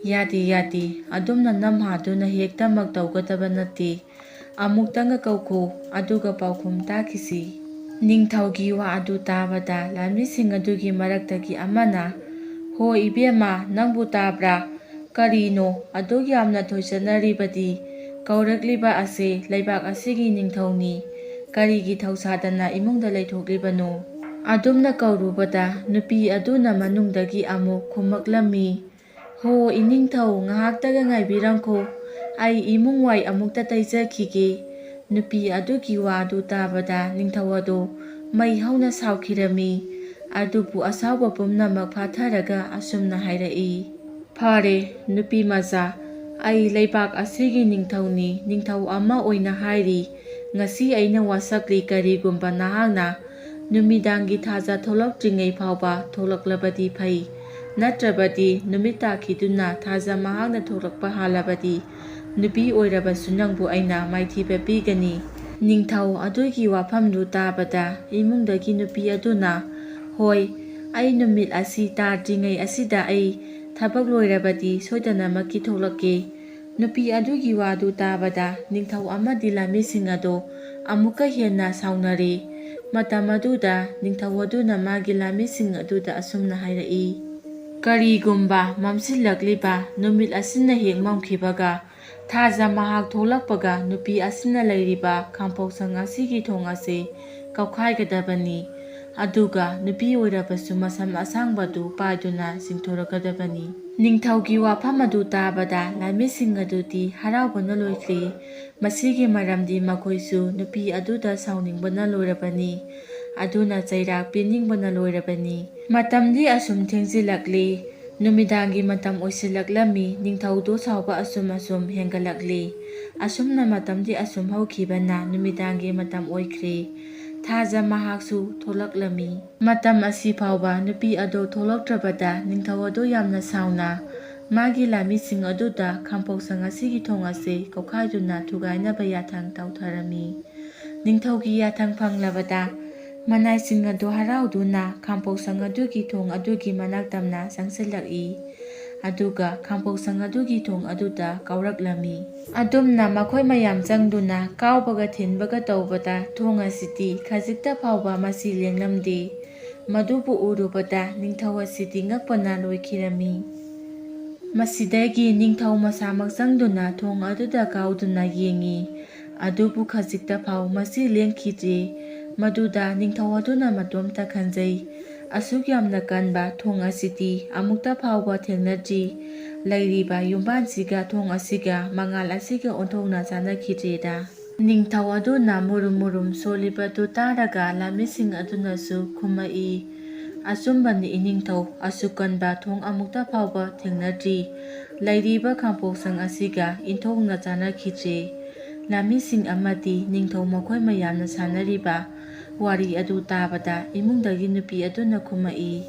"ꯌꯥꯗꯦ, ꯌꯥꯗꯦ, ꯑꯗꯨꯝꯅ ꯅꯝꯍꯥꯗꯨꯅ ꯍꯦꯛꯇꯃꯛ ꯇꯧꯒꯗꯕ ꯅꯠꯇꯦ꯫ ꯑꯃꯨꯛꯇꯪꯒ ꯀꯧꯈꯣ, ꯑꯗꯨꯒ ꯄꯥꯎꯈꯨꯝ ꯇꯥꯈꯤꯁꯤ"꯫ ꯅꯤꯡꯊꯧꯒꯤ ꯋꯥ ꯑꯗꯨ ꯇꯥꯕꯗ ꯂꯥꯟꯃꯤꯁꯤꯡ ꯑꯗꯨꯒꯤ ꯃꯔꯛꯇꯒꯤ ꯑꯃꯅ, "ꯍꯣ ꯏꯕꯦꯝꯃ, ꯅꯪꯕꯨ ꯇꯥꯕ꯭ꯔꯥ? ꯀꯔꯤꯅꯣ ꯑꯗꯨꯛ ꯌꯥꯝꯅ ꯊꯣꯏꯖꯅꯔꯤꯕꯗꯤ? ꯀꯧꯔꯛꯂꯤꯕ ꯑꯁꯦ ꯂꯩꯕꯥꯛ ꯑꯁꯤꯒꯤ ꯅꯤꯡꯊꯧꯅꯤ꯫ ꯀꯔꯤꯒꯤ ꯊꯧꯁꯥꯗꯅ ꯏꯃꯨꯡꯗ ꯂꯩꯊꯣꯛꯂꯤꯕꯅꯣ?" ꯑꯗꯨꯝꯅ ꯀꯧꯔꯨꯕꯗ ꯅꯨꯄꯤ ꯑꯗꯨꯅ ꯃꯅꯨꯡꯗꯒꯤ ꯑꯃꯨꯛ ꯈꯨꯝꯃꯛꯂꯝꯃꯤ, "ꯍꯣ ꯏꯅꯤꯡꯊꯧ, ꯉꯥꯏꯍꯥꯛꯇꯒ ꯉꯥꯏꯕꯤꯔꯝꯈꯣ, ꯑꯩ ꯏꯃꯨꯡ ꯋꯥꯏ ꯑꯃꯨꯛꯇ ꯇꯩꯖꯈꯤꯒꯦ"꯫ ꯅꯨꯄꯤ ꯑꯗꯨꯒꯤ ꯋꯥ ꯑꯗꯨ ꯇꯥꯕꯗ ꯅꯤꯡꯊꯧ ꯑꯗꯨ ꯃꯩ ꯍꯧꯅ ꯁꯥꯎꯈꯤꯔꯝꯃꯤ꯫ ꯑꯗꯨꯕꯨ ꯑꯁꯥꯎꯕ ꯄꯨꯝꯅꯃꯛ ꯐꯥꯊꯔꯒ ꯑꯁꯨꯝꯅ ꯍꯥꯏꯔꯛꯏ, "ꯐꯔꯦ, ꯅꯨꯄꯤ ꯃꯆꯥ, ꯑꯩ ꯂꯩꯕꯥꯛ ꯑꯁꯤꯒꯤ ꯅꯤꯡꯊꯧꯅꯤ, ꯅꯤꯡꯊꯧ ꯑꯃ ꯑꯣꯏꯅ ꯍꯥꯏꯔꯤ꯫ ꯉꯁꯤ ꯑꯩꯅ ꯋꯥꯁꯛꯂꯤ, ꯀꯔꯤꯒꯨꯝꯕ ꯅꯍꯥꯛꯅ ꯅꯨꯃꯤꯗꯥꯡꯒꯤ ꯊꯥꯖ ꯊꯣꯛꯂꯛꯇ꯭ꯔꯤꯉꯩ ꯐꯥꯎꯕ ꯊꯣꯛꯂꯛꯂꯕꯗꯤ ꯐꯩ, ꯅꯠꯇ꯭ꯔꯕꯗꯤ ꯅꯨꯃꯤꯠ ꯇꯥꯈꯤꯗꯨꯅ ꯊꯥꯖ ꯃꯍꯥꯛꯅ ꯊꯣꯛꯂꯛꯄ ꯍꯥꯜꯂꯕꯗꯤ ꯅꯨꯄꯤ ꯑꯣꯏꯔꯕꯁꯨ ꯅꯪꯕꯨ ꯑꯩꯅ ꯃꯥꯏꯊꯤꯕ ꯄꯤꯒꯅꯤ"꯫ ꯅꯤꯡꯊꯧ ꯑꯗꯨꯒꯤ ꯋꯥꯐꯝꯗꯨ ꯇꯥꯕꯗ ꯏꯃꯨꯡꯗꯒꯤ ꯅꯨꯄꯤ ꯑꯗꯨꯅ, "ꯍꯣꯏ, ꯑꯩ ꯅꯨꯃꯤꯠ ꯑꯁꯤ ꯇꯥꯗ꯭ꯔꯤꯉꯩ ꯑꯁꯤꯗ ꯑꯩ ꯊꯕꯛ ꯂꯣꯏꯔꯕꯗꯤ ꯁꯣꯏꯗꯅꯃꯛꯀꯤ ꯊꯣꯛꯂꯛꯀꯦ"꯫ ꯅꯨꯄꯤ ꯑꯗꯨꯒꯤ ꯋꯥꯗꯨ ꯇꯥꯕꯗ ꯅꯤꯡꯊꯧ ꯑꯃꯗꯤ ꯂꯥꯟꯃꯤꯁꯤꯡ ꯑꯗꯨ ꯑꯃꯨꯛꯀ ꯍꯦꯟꯅ ꯁꯥꯎꯅꯔꯦ꯫ ꯃꯇꯝ ꯑꯗꯨꯗ ꯅꯤꯡꯊꯧ ꯑꯗꯨꯅ ꯃꯥꯒꯤ ꯂꯥꯟꯃꯤꯁꯤꯡ ꯑꯗꯨꯗ ꯑꯁꯨꯝꯅ ꯍꯥꯏꯔꯛꯏ, "ꯀꯔꯤꯒꯨꯝꯕ ꯃꯝꯁꯤꯜꯂꯛꯂꯤꯕ ꯅꯨꯃꯤꯠ ꯑꯁꯤꯅ ꯍꯦꯛ ꯃꯝꯈꯤꯕꯒ, ꯊꯥꯖ ꯃꯍꯥꯛ ꯊꯣꯛꯂꯛꯄꯒ ꯅꯨꯄꯤ ꯑꯁꯤꯅ ꯂꯩꯔꯤꯕ ꯈꯥꯝꯄꯣꯛꯁꯪ ꯑꯁꯤꯒꯤ ꯊꯣꯡ ꯑꯁꯤ ꯀꯧꯈꯥꯏꯒꯗꯕꯅꯤ꯫ ꯑꯗꯨꯒ ꯅꯨꯄꯤ ꯑꯣꯏꯔꯕꯁꯨ ꯃꯁꯝ ꯑꯁꯥꯡꯕꯗꯨ ꯄꯥꯏꯗꯨꯅ ꯆꯤꯡꯊꯣꯔꯛꯀꯗꯕꯅꯤ"꯫ ꯅꯤꯡꯊꯧꯒꯤ ꯋꯥꯐꯝ ꯑꯗꯨ ꯇꯥꯕꯗ ꯂꯥꯟꯃꯤꯁꯤꯡ ꯑꯗꯨꯗꯤ ꯍꯔꯥꯎꯕꯅ ꯂꯣꯏꯈ꯭ꯔꯦ꯫ ꯃꯁꯤꯒꯤ ꯃꯔꯝꯗꯤ ꯃꯈꯣꯏꯁꯨ ꯅꯨꯄꯤ ꯑꯗꯨꯗ ꯁꯥꯎꯅꯤꯡꯕꯅ ꯂꯣꯏꯔꯕꯅꯤ꯫ ꯑꯗꯨꯅ ꯆꯩꯔꯥꯛ ꯄꯤꯅꯤꯡꯕꯅ ꯂꯣꯏꯔꯕꯅꯤ꯫ ꯃꯇꯝꯗꯤ ꯑꯁꯨꯝ ꯊꯦꯡꯖꯤꯜꯂꯛꯂꯤ꯫ ꯅꯨꯃꯤꯗꯥꯡꯒꯤ ꯃꯇꯝ ꯑꯣꯏꯁꯤꯜꯂꯛꯂꯝꯃꯤ꯫ ꯅꯤꯡꯊꯧꯗꯨ ꯁꯥꯎꯕ ꯑꯁꯨꯝ ꯑꯁꯨꯝ ꯍꯦꯟꯒꯠꯂꯛꯂꯤ꯫ ꯑꯁꯨꯝꯅ ꯃꯇꯝꯗꯤ ꯑꯁꯨꯝ ꯍꯧꯈꯤꯕꯅ ꯅꯨꯃꯤꯗꯥꯡꯒꯤ ꯃꯇꯝ ꯑꯣꯏꯈ꯭ꯔꯦ꯫ ꯊꯥꯖ ꯃꯍꯥꯛꯁꯨ ꯊꯣꯛꯂꯛꯂꯝꯃꯤ꯫ ꯃꯇꯝ ꯑꯁꯤ ꯐꯥꯎꯕ ꯅꯨꯄꯤ ꯑꯗꯨ ꯊꯣꯛꯂꯛꯇ꯭ꯔꯕꯗ ꯅꯤꯡꯊꯧ ꯑꯗꯨ ꯌꯥꯝꯅ ꯁꯥꯎꯅ ꯃꯥꯒꯤ ꯂꯥꯟꯃꯤꯁꯤꯡ ꯑꯗꯨꯗ ꯈꯥꯝꯄꯣꯛꯁꯪ ꯑꯁꯤꯒꯤ ꯊꯣꯡ ꯑꯁꯤ ꯀꯧꯈꯥꯏꯗꯨꯅ ꯊꯨꯒꯥꯏꯅꯕ ꯌꯥꯊꯪ ꯇꯧꯊꯔꯝꯃꯤ꯫ ꯅꯤꯡꯊꯧꯒꯤ ꯌꯥꯊꯪ ꯐꯪꯂꯕꯗ ꯃꯅꯥꯏꯁꯤꯡ ꯑꯗꯨ ꯍꯔꯥꯎꯗꯨꯅ ꯈꯥꯝꯄꯣꯛꯁꯪ ꯑꯗꯨꯒꯤ ꯊꯣꯡ ꯑꯗꯨꯒꯤ ꯃꯅꯥꯛ ꯇꯝꯅ ꯆꯪꯁꯤꯜꯂꯛꯏ꯫ ꯑꯗꯨꯒ ꯈꯥꯝꯄꯣꯛꯁꯪ ꯑꯗꯨꯒꯤ ꯊꯣꯡ ꯑꯗꯨꯗ ꯀꯥꯎꯔꯛꯂꯝꯃꯤ꯫ ꯑꯗꯨꯝꯅ ꯃꯈꯣꯏ ꯃꯌꯥꯝ ꯆꯪꯗꯨꯅ ꯀꯥꯎꯕꯒ ꯊꯤꯟꯕꯒ ꯇꯧꯕꯗ ꯊꯣꯡ ꯑꯁꯤꯗꯤ ꯈꯖꯤꯛꯇ ꯐꯥꯎꯕ ꯃꯁꯤ ꯂꯦꯡꯂꯝꯗꯦ꯫ ꯃꯗꯨꯕꯨ ꯎꯔꯨꯕꯗ ꯅꯤꯡꯊꯧ ꯑꯁꯤꯗꯤ ꯉꯛꯄꯅ ꯂꯣꯏꯈꯤꯔꯝꯃꯤ꯫ ꯃꯁꯤꯗꯒꯤ ꯅꯤꯡꯊꯧ ꯃꯁꯥꯃꯛ ꯆꯪꯗꯨꯅ ꯊꯣꯡ ꯑꯗꯨꯗ ꯀꯥꯎꯗꯨꯅ ꯌꯦꯡꯉꯤ꯫ ꯑꯗꯨꯕꯨ ꯈꯖꯤꯛꯇ ꯐꯥꯎ ꯃꯁꯤ ꯂꯦꯡꯈꯤꯗ꯭ꯔꯦ꯫ ꯃꯗꯨꯗ ꯅꯤꯡꯊꯧ ꯑꯗꯨꯅ ꯃꯇꯣꯝꯇ ꯈꯟꯖꯩ, "ꯑꯁꯨꯛ ꯌꯥꯝꯅ ꯀꯟꯕ ꯊꯣꯡ ꯑꯁꯤꯗꯤ ꯑꯃꯨꯛꯇ ꯐꯥꯎꯕ ꯊꯦꯡꯅꯗ꯭ꯔꯤ꯫ ꯂꯩꯔꯤꯕ ꯌꯨꯝꯕꯥꯟꯁꯤꯒ ꯊꯣꯡ ꯑꯁꯤꯒ ꯃꯉꯥꯜ ꯑꯁꯤꯒ ꯑꯣꯟꯊꯣꯛꯅ ꯆꯥꯟꯅꯈꯤꯗ꯭ꯔꯦꯗ"꯫ ꯅꯤꯡꯊꯧ ꯑꯗꯨꯅ ꯃꯨꯔꯨꯝ ꯃꯨꯔꯨꯝ ꯁꯣꯜꯂꯤꯕꯗꯨ ꯇꯥꯔꯒ ꯂꯥꯟꯃꯤꯁꯤꯡ ꯑꯗꯨꯅꯁꯨ ꯈꯨꯝꯃꯛꯏ, "ꯑꯆꯨꯝꯕꯅꯤ ꯏꯅꯤꯡꯊꯧ, ꯑꯁꯨꯛ ꯀꯟꯕ ꯊꯣꯡ ꯑꯃꯨꯛꯇ ꯐꯥꯎꯕ ꯊꯦꯡꯅꯗ꯭ꯔꯤ꯫ ꯂꯩꯔꯤꯕ ꯈꯥꯝꯄꯣꯛꯁꯪ ꯑꯁꯤꯒ ꯏꯟꯊꯣꯛꯅ ꯆꯥꯟꯅꯈꯤꯗ꯭ꯔꯦ"꯫ ꯂꯥꯟꯃꯤꯁꯤꯡ ꯑꯃꯗꯤ ꯅꯤꯡꯊꯧ ꯃꯈꯣꯏ ꯃꯌꯥꯝꯅ ꯁꯥꯟꯅꯔꯤꯕ ꯋꯥꯔꯤ ꯑꯗꯨ ꯇꯥꯕꯗ ꯏꯃꯨꯡꯗꯒꯤ ꯅꯨꯄꯤ ꯑꯗꯨꯅ ꯈꯨꯝꯃꯛꯏ,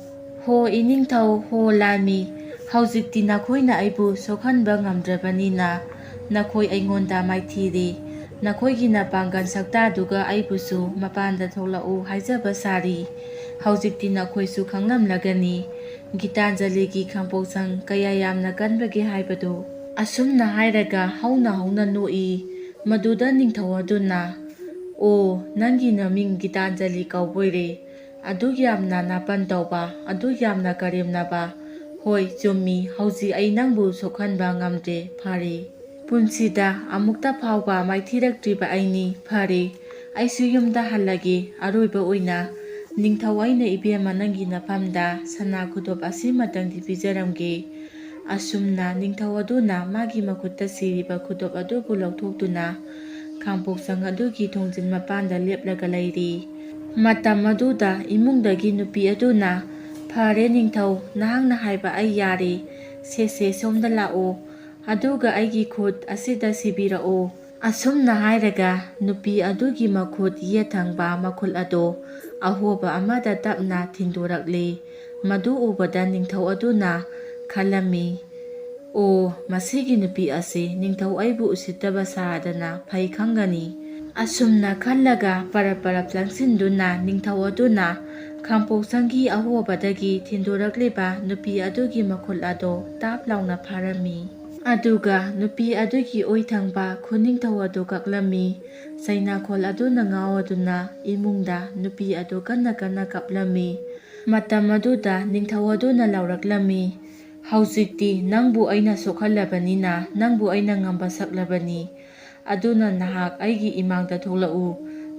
"ꯍꯣ ꯏꯅꯤꯡꯊꯧ, ꯍꯣ ꯂꯥꯟꯃꯤ, ꯍꯧꯖꯤꯛꯇꯤ ꯅꯈꯣꯏꯅ ꯑꯩꯕꯨ ꯁꯣꯛꯍꯟꯕ ꯉꯝꯗ꯭ꯔꯕꯅꯤꯅ ꯅꯈꯣꯏ ꯑꯩꯉꯣꯟꯗ ꯃꯥꯏꯊꯤꯔꯦ꯫ ꯅꯈꯣꯏꯒꯤ ꯅꯄꯥꯡꯒꯜ ꯁꯛꯇꯥꯗꯨꯒ ꯑꯩꯕꯨꯁꯨ ꯃꯄꯥꯟꯗ ꯊꯣꯛꯂꯛꯎ ꯍꯥꯏꯖꯕ ꯁꯥꯔꯤ꯫ ꯍꯧꯖꯤꯛꯇꯤ ꯅꯈꯣꯏꯁꯨ ꯈꯪꯂꯝꯂꯒꯅꯤ ꯒꯤꯇꯥꯟꯖꯂꯤꯒꯤ ꯈꯥꯡꯄꯣꯛꯁꯪ ꯀꯌꯥ ꯌꯥꯝꯅ ꯀꯟꯕꯒꯦ ꯍꯥꯏꯕꯗꯨ꯫ ꯑꯁꯨꯝꯅ ꯍꯥꯏꯔꯒ ꯍꯧꯅ ꯍꯧꯅ ꯅꯣꯛꯏ꯫ ꯃꯗꯨꯗ ꯅꯤꯡꯊꯧ ꯑꯗꯨꯅ, "ꯑꯣ, ꯅꯪꯒꯤ ꯅꯃꯤꯡ ꯒꯤꯇꯥꯟꯖꯂꯤ ꯀꯧꯕꯣꯏꯔꯦ꯫ ꯑꯗꯨꯛ ꯌꯥꯝꯅ ꯅꯥꯄꯟ ꯇꯧꯕ, ꯑꯗꯨꯛ ꯌꯥꯝꯅ ꯀꯔꯦꯝꯅꯕ꯫ ꯍꯣꯏ, ꯆꯨꯝꯃꯤ, ꯍꯧꯖꯤꯛ ꯑꯩ ꯅꯪꯕꯨ ꯁꯣꯛꯍꯟꯕ ꯉꯝꯗ꯭ꯔꯦ꯫ ꯐꯔꯦ, ꯄꯨꯟꯁꯤꯗ ꯑꯃꯨꯛꯇ ꯐꯥꯎꯕ ꯃꯥꯏꯊꯤꯔꯛꯇ꯭ꯔꯤꯕ ꯑꯩꯅꯤ꯫ ꯐꯔꯦ, ꯑꯩꯁꯨ ꯌꯨꯝꯗ ꯍꯜꯂꯒꯦ꯫ ꯑꯔꯣꯏꯕ ꯑꯣꯏꯅ ꯅꯤꯡꯊꯧ ꯑꯩꯅ ꯏꯕꯦꯝꯃ ꯅꯪꯒꯤ ꯅꯐꯝꯗ ꯁꯅꯥ ꯈꯨꯗꯣꯞ ꯑꯁꯤꯃꯇꯪꯗꯤ ꯄꯤꯖꯔꯝꯒꯦ"꯫ ꯑꯁꯨꯝꯅ ꯅꯤꯡꯊꯧ ꯑꯗꯨꯅ ꯃꯥꯒꯤ ꯃꯈꯨꯠꯇ ꯁꯤꯔꯤꯕ ꯈꯨꯗꯣꯞ ꯑꯗꯨꯕꯨ ꯂꯧꯊꯣꯛꯇꯨꯅ ꯈꯥꯡꯄꯣꯛꯁꯪ ꯑꯗꯨꯒꯤ ꯊꯣꯡꯖꯤꯟ ꯃꯄꯥꯟꯗ ꯂꯦꯞꯂꯒ ꯂꯩꯔꯤ꯫ ꯃꯇꯝ ꯑꯗꯨꯗ ꯏꯃꯨꯡꯗꯒꯤ ꯅꯨꯄꯤ ꯑꯗꯨꯅ, "ꯐꯔꯦ ꯅꯤꯡꯊꯧ, ꯅꯍꯥꯛꯅ ꯍꯥꯏꯕ ꯑꯩ ꯌꯥꯔꯦ꯫ ꯁꯦ ꯁꯦ, ꯁꯣꯝꯗ ꯂꯥꯛꯑꯣ꯫ ꯑꯗꯨꯒ ꯑꯩꯒꯤ ꯈꯨꯠ ꯑꯁꯤꯗ ꯁꯤꯕꯤꯔꯛꯑꯣ"꯫ ꯑꯁꯨꯝꯅ ꯍꯥꯏꯔꯒ ꯅꯨꯄꯤ ꯑꯗꯨꯒꯤ ꯃꯈꯨꯠ ꯌꯦꯠ ꯊꯪꯕ ꯃꯈꯨꯜ ꯑꯗꯨ ꯑꯍꯣꯕ ꯑꯃꯗ ꯇꯞꯅ ꯊꯤꯟꯗꯣꯔꯛꯂꯤ꯫ ꯃꯗꯨ ꯎꯕꯗ ꯅꯤꯡꯊꯧ ꯑꯗꯨꯅ ꯈꯜꯂꯝꯃꯤ, "ꯑꯣ, ꯃꯁꯤꯒꯤ ꯅꯨꯄꯤ ꯑꯁꯤ ꯅꯤꯡꯊꯧ ꯑꯩꯕꯨ ꯎꯁꯤꯠꯇꯕ ꯁꯥꯗꯅ ꯐꯩ ꯈꯪꯒꯅꯤ"꯫ ꯑꯁꯨꯝꯅ ꯈꯜꯂꯒ ꯄꯔꯞ ꯄꯔꯞ ꯆꯪꯁꯤꯟꯗꯨꯅ ꯅꯤꯡꯊꯧ ꯑꯗꯨꯅ ꯈꯥꯡꯄꯣꯛꯁꯪꯒꯤ ꯑꯍꯣꯕꯗꯒꯤ ꯊꯤꯟꯗꯣꯔꯛꯂꯤꯕ ꯅꯨꯄꯤ ꯑꯗꯨꯒꯤ ꯃꯈꯨꯜ ꯑꯗꯨ ꯇꯥꯞ ꯂꯥꯎꯅ ꯐꯥꯔꯝꯃꯤ꯫ ꯑꯗꯨꯒ ꯅꯨꯄꯤ ꯑꯗꯨꯒꯤ ꯑꯣꯏꯊꯪꯕ ꯈꯨꯅꯤꯡꯊꯧ ꯑꯗꯨ ꯀꯛꯂꯝꯃꯤ꯫ ꯆꯩꯅꯥꯈꯣꯜ ꯑꯗꯨꯅ ꯉꯥꯎꯗꯨꯅ ꯏꯃꯨꯡꯗ ꯅꯨꯄꯤ ꯑꯗꯨ ꯀꯟꯅ ꯀꯟꯅ ꯀꯞꯂꯝꯃꯤ꯫ ꯃꯇꯝ ꯑꯗꯨꯗ ꯅꯤꯡꯊꯧ ꯑꯗꯨꯅ ꯂꯥꯎꯔꯛꯂꯝꯃꯤ, "ꯍꯧꯖꯤꯛꯇꯤ ꯅꯪꯕꯨ ꯑꯩꯅ ꯁꯣꯛꯍꯜꯂꯕꯅꯤꯅ ꯅꯪꯕꯨ ꯑꯩꯅ ꯉꯝꯕ ꯁꯛꯂꯕꯅꯤ꯫ ꯑꯗꯨꯅ ꯅꯍꯥꯛ ꯑꯩꯒꯤ ꯏꯃꯥꯡꯗ ꯊꯣꯛꯂꯛꯎ,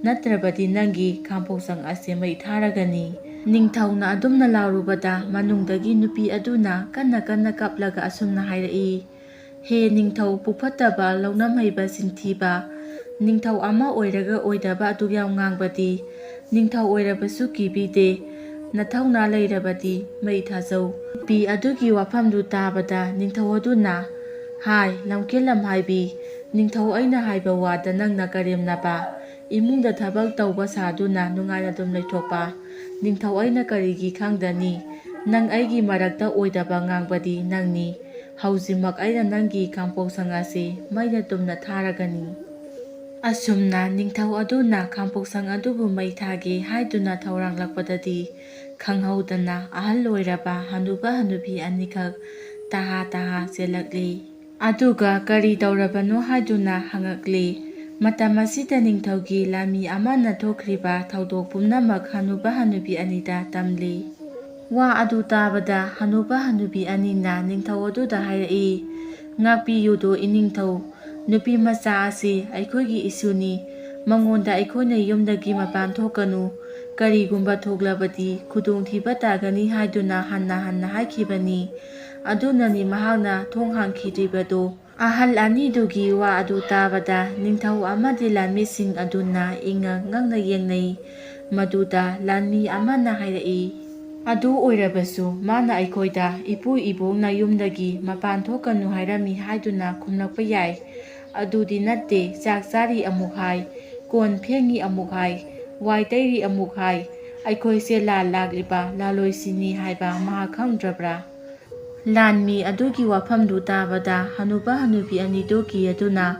ꯅꯠꯇ꯭ꯔꯕꯗꯤ ꯅꯪꯒꯤ ꯈꯥꯡꯄꯣꯛꯁꯪ ꯑꯁꯦ ꯃꯩ ꯊꯥꯔꯒꯅꯤ"꯫ ꯅꯤꯡꯊꯧꯅ ꯑꯗꯨꯝꯅ ꯂꯥꯎꯔꯨꯕꯗ ꯃꯅꯨꯡꯗꯒꯤ ꯅꯨꯄꯤ ꯑꯗꯨꯅ ꯀꯟꯅ ꯀꯟꯅ ꯀꯞꯂꯒ ꯑꯁꯨꯝꯅ ꯍꯥꯏꯔꯛꯏ, "ꯍꯦ ꯅꯤꯡꯊꯧ, ꯄꯨꯐꯠꯇꯕ, ꯂꯧꯅꯝ ꯍꯩꯕ, ꯁꯤꯟꯊꯤꯕ, ꯅꯤꯡꯊꯧ ꯑꯃ ꯑꯣꯏꯔꯒ ꯑꯣꯏꯗꯕ ꯑꯗꯨꯛ ꯌꯥꯝ ꯉꯥꯡꯕꯗꯤ ꯅꯤꯡꯊꯧ ꯑꯣꯏꯔꯕꯁꯨ ꯀꯤꯕꯤꯗꯦ꯫ ꯅꯊꯧꯅꯥ ꯂꯩꯔꯕꯗꯤ ꯃꯩ ꯊꯥꯖꯧ"꯫ ꯅꯨꯄꯤ ꯑꯗꯨꯒꯤ ꯋꯥꯐꯝꯗꯨ ꯇꯥꯕꯗ ꯅꯤꯡꯊꯧ ꯑꯗꯨꯅ ꯍꯥꯏ, "ꯂꯝꯀꯦꯜ ꯂꯝꯍꯥꯏꯕꯤ, ꯅꯤꯡꯊꯧ ꯑꯩꯅ ꯍꯥꯏꯕ ꯋꯥꯗ ꯅꯪꯅ ꯀꯔꯦꯝꯅꯕ, ꯏꯃꯨꯡꯗ ꯊꯕꯛ ꯇꯧꯕ ꯁꯥꯗꯨꯅ ꯅꯨꯡꯉꯥꯏꯅ ꯑꯗꯨꯝ ꯂꯩꯊꯣꯛꯄ, ꯅꯤꯡꯊꯧ ꯑꯩꯅ ꯀꯔꯤꯒꯤ ꯈꯪꯗꯅꯤ? ꯅꯪ ꯑꯩꯒꯤ ꯃꯔꯛꯇ ꯑꯣꯏꯗꯕ ꯉꯥꯡꯕꯗꯤ ꯅꯪꯅꯤ꯫ ꯍꯧꯖꯤꯛꯃꯛ ꯑꯩꯅ ꯅꯪꯒꯤ ꯈꯥꯡꯄꯣꯛꯁꯪ ꯑꯁꯤ ꯃꯩꯅ ꯇꯨꯝꯅ ꯊꯥꯔꯒꯅꯤ"꯫ ꯑꯁꯨꯝꯅ ꯅꯤꯡꯊꯧ ꯑꯗꯨꯅ ꯈꯥꯡꯄꯣꯛꯁꯪ ꯑꯗꯨꯕꯨ ꯃꯩ ꯊꯥꯒꯦ ꯍꯥꯏꯗꯨꯅ ꯊꯧꯔꯥꯡꯂꯛꯄꯗꯗꯤ, ꯈꯪꯍꯧꯗꯅ ꯑꯍꯜ ꯑꯣꯏꯔꯕ ꯍꯅꯨꯕ ꯍꯅꯨꯕꯤ ꯑꯅꯤꯈꯛ ꯇꯍꯥ ꯇꯍꯥ ꯆꯦꯜꯂꯛꯂꯤ꯫ ꯑꯗꯨꯒ ꯀꯔꯤ ꯇꯧꯔꯕꯅꯣ ꯍꯥꯏꯗꯨꯅ ꯍꯪꯉꯛꯂꯤ꯫ ꯃꯇꯝ ꯑꯁꯤꯗ ꯅꯤꯡꯊꯧꯒꯤ ꯂꯥꯟꯃꯤ ꯑꯃꯅ ꯊꯣꯛꯈ꯭ꯔꯤꯕ ꯊꯧꯗꯣꯛ ꯄꯨꯝꯅꯃꯛ ꯍꯅꯨꯕ ꯍꯅꯨꯕꯤ ꯑꯅꯤꯗ ꯇꯝꯂꯤ꯫ ꯋꯥ ꯑꯗꯨ ꯇꯥꯕꯗ ꯍꯅꯨꯕ ꯍꯅꯨꯕꯤ ꯑꯅꯤꯅ ꯅꯤꯡꯊꯧ ꯑꯗꯨꯗ ꯍꯥꯏꯔꯛꯏ, "ꯉꯥꯛꯄꯤꯌꯨꯗꯣ ꯏꯅꯤꯡꯊꯧ, ꯅꯨꯄꯤ ꯃꯆꯥ ꯑꯁꯤ ꯑꯩꯈꯣꯏꯒꯤ ꯏꯁꯨꯅꯤ꯫ ꯃꯉꯣꯟꯗ ꯑꯩꯈꯣꯏꯅ ꯌꯨꯝꯗꯒꯤ ꯃꯄꯥꯟ ꯊꯣꯛꯀꯅꯨ, ꯀꯔꯤꯒꯨꯝꯕ ꯊꯣꯛꯂꯕꯗꯤ ꯈꯨꯗꯣꯡꯊꯤꯕ ꯇꯥꯒꯅꯤ ꯍꯥꯏꯗꯨꯅ ꯍꯟꯅ ꯍꯟꯅ ꯍꯥꯏꯈꯤꯕꯅꯤ꯫ ꯑꯗꯨꯅꯅꯤ ꯃꯍꯥꯛꯅ ꯊꯣꯡ ꯍꯥꯡꯈꯤꯗ꯭ꯔꯤꯕꯗꯣ꯫" ꯑꯍꯜ ꯑꯅꯤꯗꯨꯒꯤ ꯋꯥ ꯑꯗꯨ ꯇꯥꯕꯗ ꯅꯤꯡꯊꯧ ꯑꯃꯗꯤ ꯂꯥꯟꯃꯤꯁꯤꯡ ꯑꯗꯨꯅ ꯏꯉꯛ ꯉꯛꯅ ꯌꯦꯡꯅꯩ꯫ ꯃꯗꯨꯗ ꯂꯥꯟꯃꯤ ꯑꯃꯅ ꯍꯥꯏꯔꯛꯏ, "ꯑꯗꯨ ꯑꯣꯏꯔꯕꯁꯨ ꯃꯥꯅ ꯑꯩꯈꯣꯏꯗ ꯏꯄꯨ ꯏꯕꯣꯛꯅ ꯌꯨꯝꯗꯒꯤ ꯃꯄꯥꯟ ꯊꯣꯛꯀꯅꯨ ꯍꯥꯏꯔꯝꯃꯤ ꯍꯥꯏꯗꯨꯅ ꯈꯨꯝꯂꯛꯄ ꯌꯥꯏ꯫ ꯑꯗꯨꯗꯤ ꯅꯠꯇꯦ, ꯆꯥꯛ ꯆꯥꯔꯤ ꯑꯃꯨꯛ ꯍꯥꯏ, ꯀꯣꯟ ꯐꯦꯡꯉꯤ ꯑꯃꯨꯛ ꯍꯥꯏ, ꯋꯥꯏ ꯇꯩꯔꯤ ꯑꯃꯨꯛ ꯍꯥꯏ꯫ ꯑꯩꯈꯣꯏꯁꯦ ꯂꯥꯟ ꯂꯥꯛꯂꯤꯕ ꯂꯥꯂꯣꯏꯁꯤꯅꯤ ꯍꯥꯏꯕ ꯃꯍꯥꯛ ꯈꯪꯗ꯭ꯔꯕ꯭ꯔꯥ?" ꯂꯥꯟꯃꯤ ꯑꯗꯨꯒꯤ ꯋꯥꯐꯝꯗꯨ ꯇꯥꯕꯗ ꯍꯅꯨꯕ ꯍꯅꯨꯕꯤ ꯑꯅꯤꯗꯨ ꯀꯤ ꯑꯗꯨꯅ,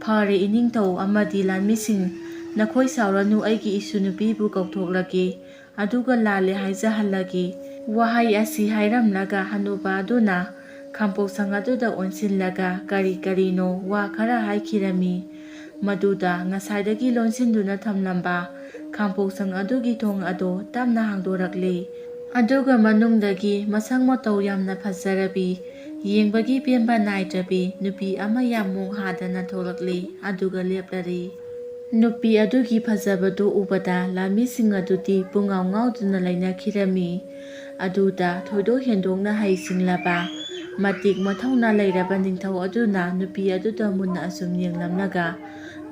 "ꯐꯔꯦ ꯏꯅꯤꯡꯊꯧ ꯑꯃꯗꯤ ꯂꯥꯟꯃꯤꯁꯤꯡ, ꯅꯈꯣꯏ ꯁꯥꯎꯔꯅꯨ, ꯑꯩꯒꯤ ꯏꯁꯨ ꯅꯨꯄꯤꯕꯨ ꯀꯧꯊꯣꯛꯂꯒꯦ, ꯑꯗꯨꯒ ꯂꯥꯜꯂꯦ ꯍꯥꯏꯖꯍꯜꯂꯒꯦ꯫" ꯋꯥꯍꯩ ꯑꯁꯤ ꯍꯥꯏꯔꯝꯂꯒ ꯍꯅꯨꯕ ꯑꯗꯨꯅ ꯈꯥꯡꯄꯣꯛꯁꯪ ꯑꯗꯨꯗ ꯑꯣꯟꯁꯤꯜꯂꯒ ꯀꯔꯤ ꯀꯔꯤꯅꯣ ꯋꯥ ꯈꯔ ꯍꯥꯏꯈꯤꯔꯝꯃꯤ꯫ ꯃꯗꯨꯗ ꯉꯁꯥꯏꯗꯒꯤ ꯂꯣꯟꯁꯤꯟꯗꯨꯅ ꯊꯝꯂꯝꯕ ꯈꯥꯡꯄꯣꯛꯁꯪ ꯑꯗꯨꯒꯤ ꯊꯣꯡ ꯑꯗꯨ ꯇꯞꯅ ꯍꯥꯡꯗꯣꯔꯛꯂꯦ꯫ ꯑꯗꯨꯒ ꯃꯅꯨꯡꯗꯒꯤ ꯃꯁꯛ ꯃꯇꯧ ꯌꯥꯝꯅ ꯐꯖꯔꯕꯤ, ꯌꯦꯡꯕꯒꯤ ꯄꯦꯟꯕ ꯅꯥꯏꯗ꯭ꯔꯕꯤ ꯅꯨꯄꯤ ꯑꯃ ꯌꯥꯝ ꯃꯣꯡ ꯍꯥꯗꯅ ꯊꯣꯛꯂꯛꯂꯦ꯫ ꯑꯗꯨꯒ ꯂꯦꯞꯂꯔꯦ꯫ ꯅꯨꯄꯤ ꯑꯗꯨꯒꯤ ꯐꯖꯕꯗꯨ ꯎꯕꯗ ꯂꯥꯟꯃꯤꯁꯤꯡ ꯑꯗꯨꯗꯤ ꯄꯨꯡꯉꯥꯎ ꯉꯥꯎꯗꯨꯅ ꯂꯩꯅꯈꯤꯔꯝꯃꯤ꯫ ꯑꯗꯨꯗ ꯊꯣꯏꯗꯣꯛ ꯍꯦꯟꯗꯣꯛꯅ ꯍꯩꯁꯤꯡꯂꯕ, ꯃꯇꯤꯛ ꯃꯊꯧꯅꯥ ꯂꯩꯔꯕ ꯅꯤꯡꯊꯧ ꯑꯗꯨꯅ ꯅꯨꯄꯤ ꯑꯗꯨꯗ ꯃꯨꯟꯅ ꯑꯁꯨꯝ ꯌꯦꯡꯂꯝꯂꯒ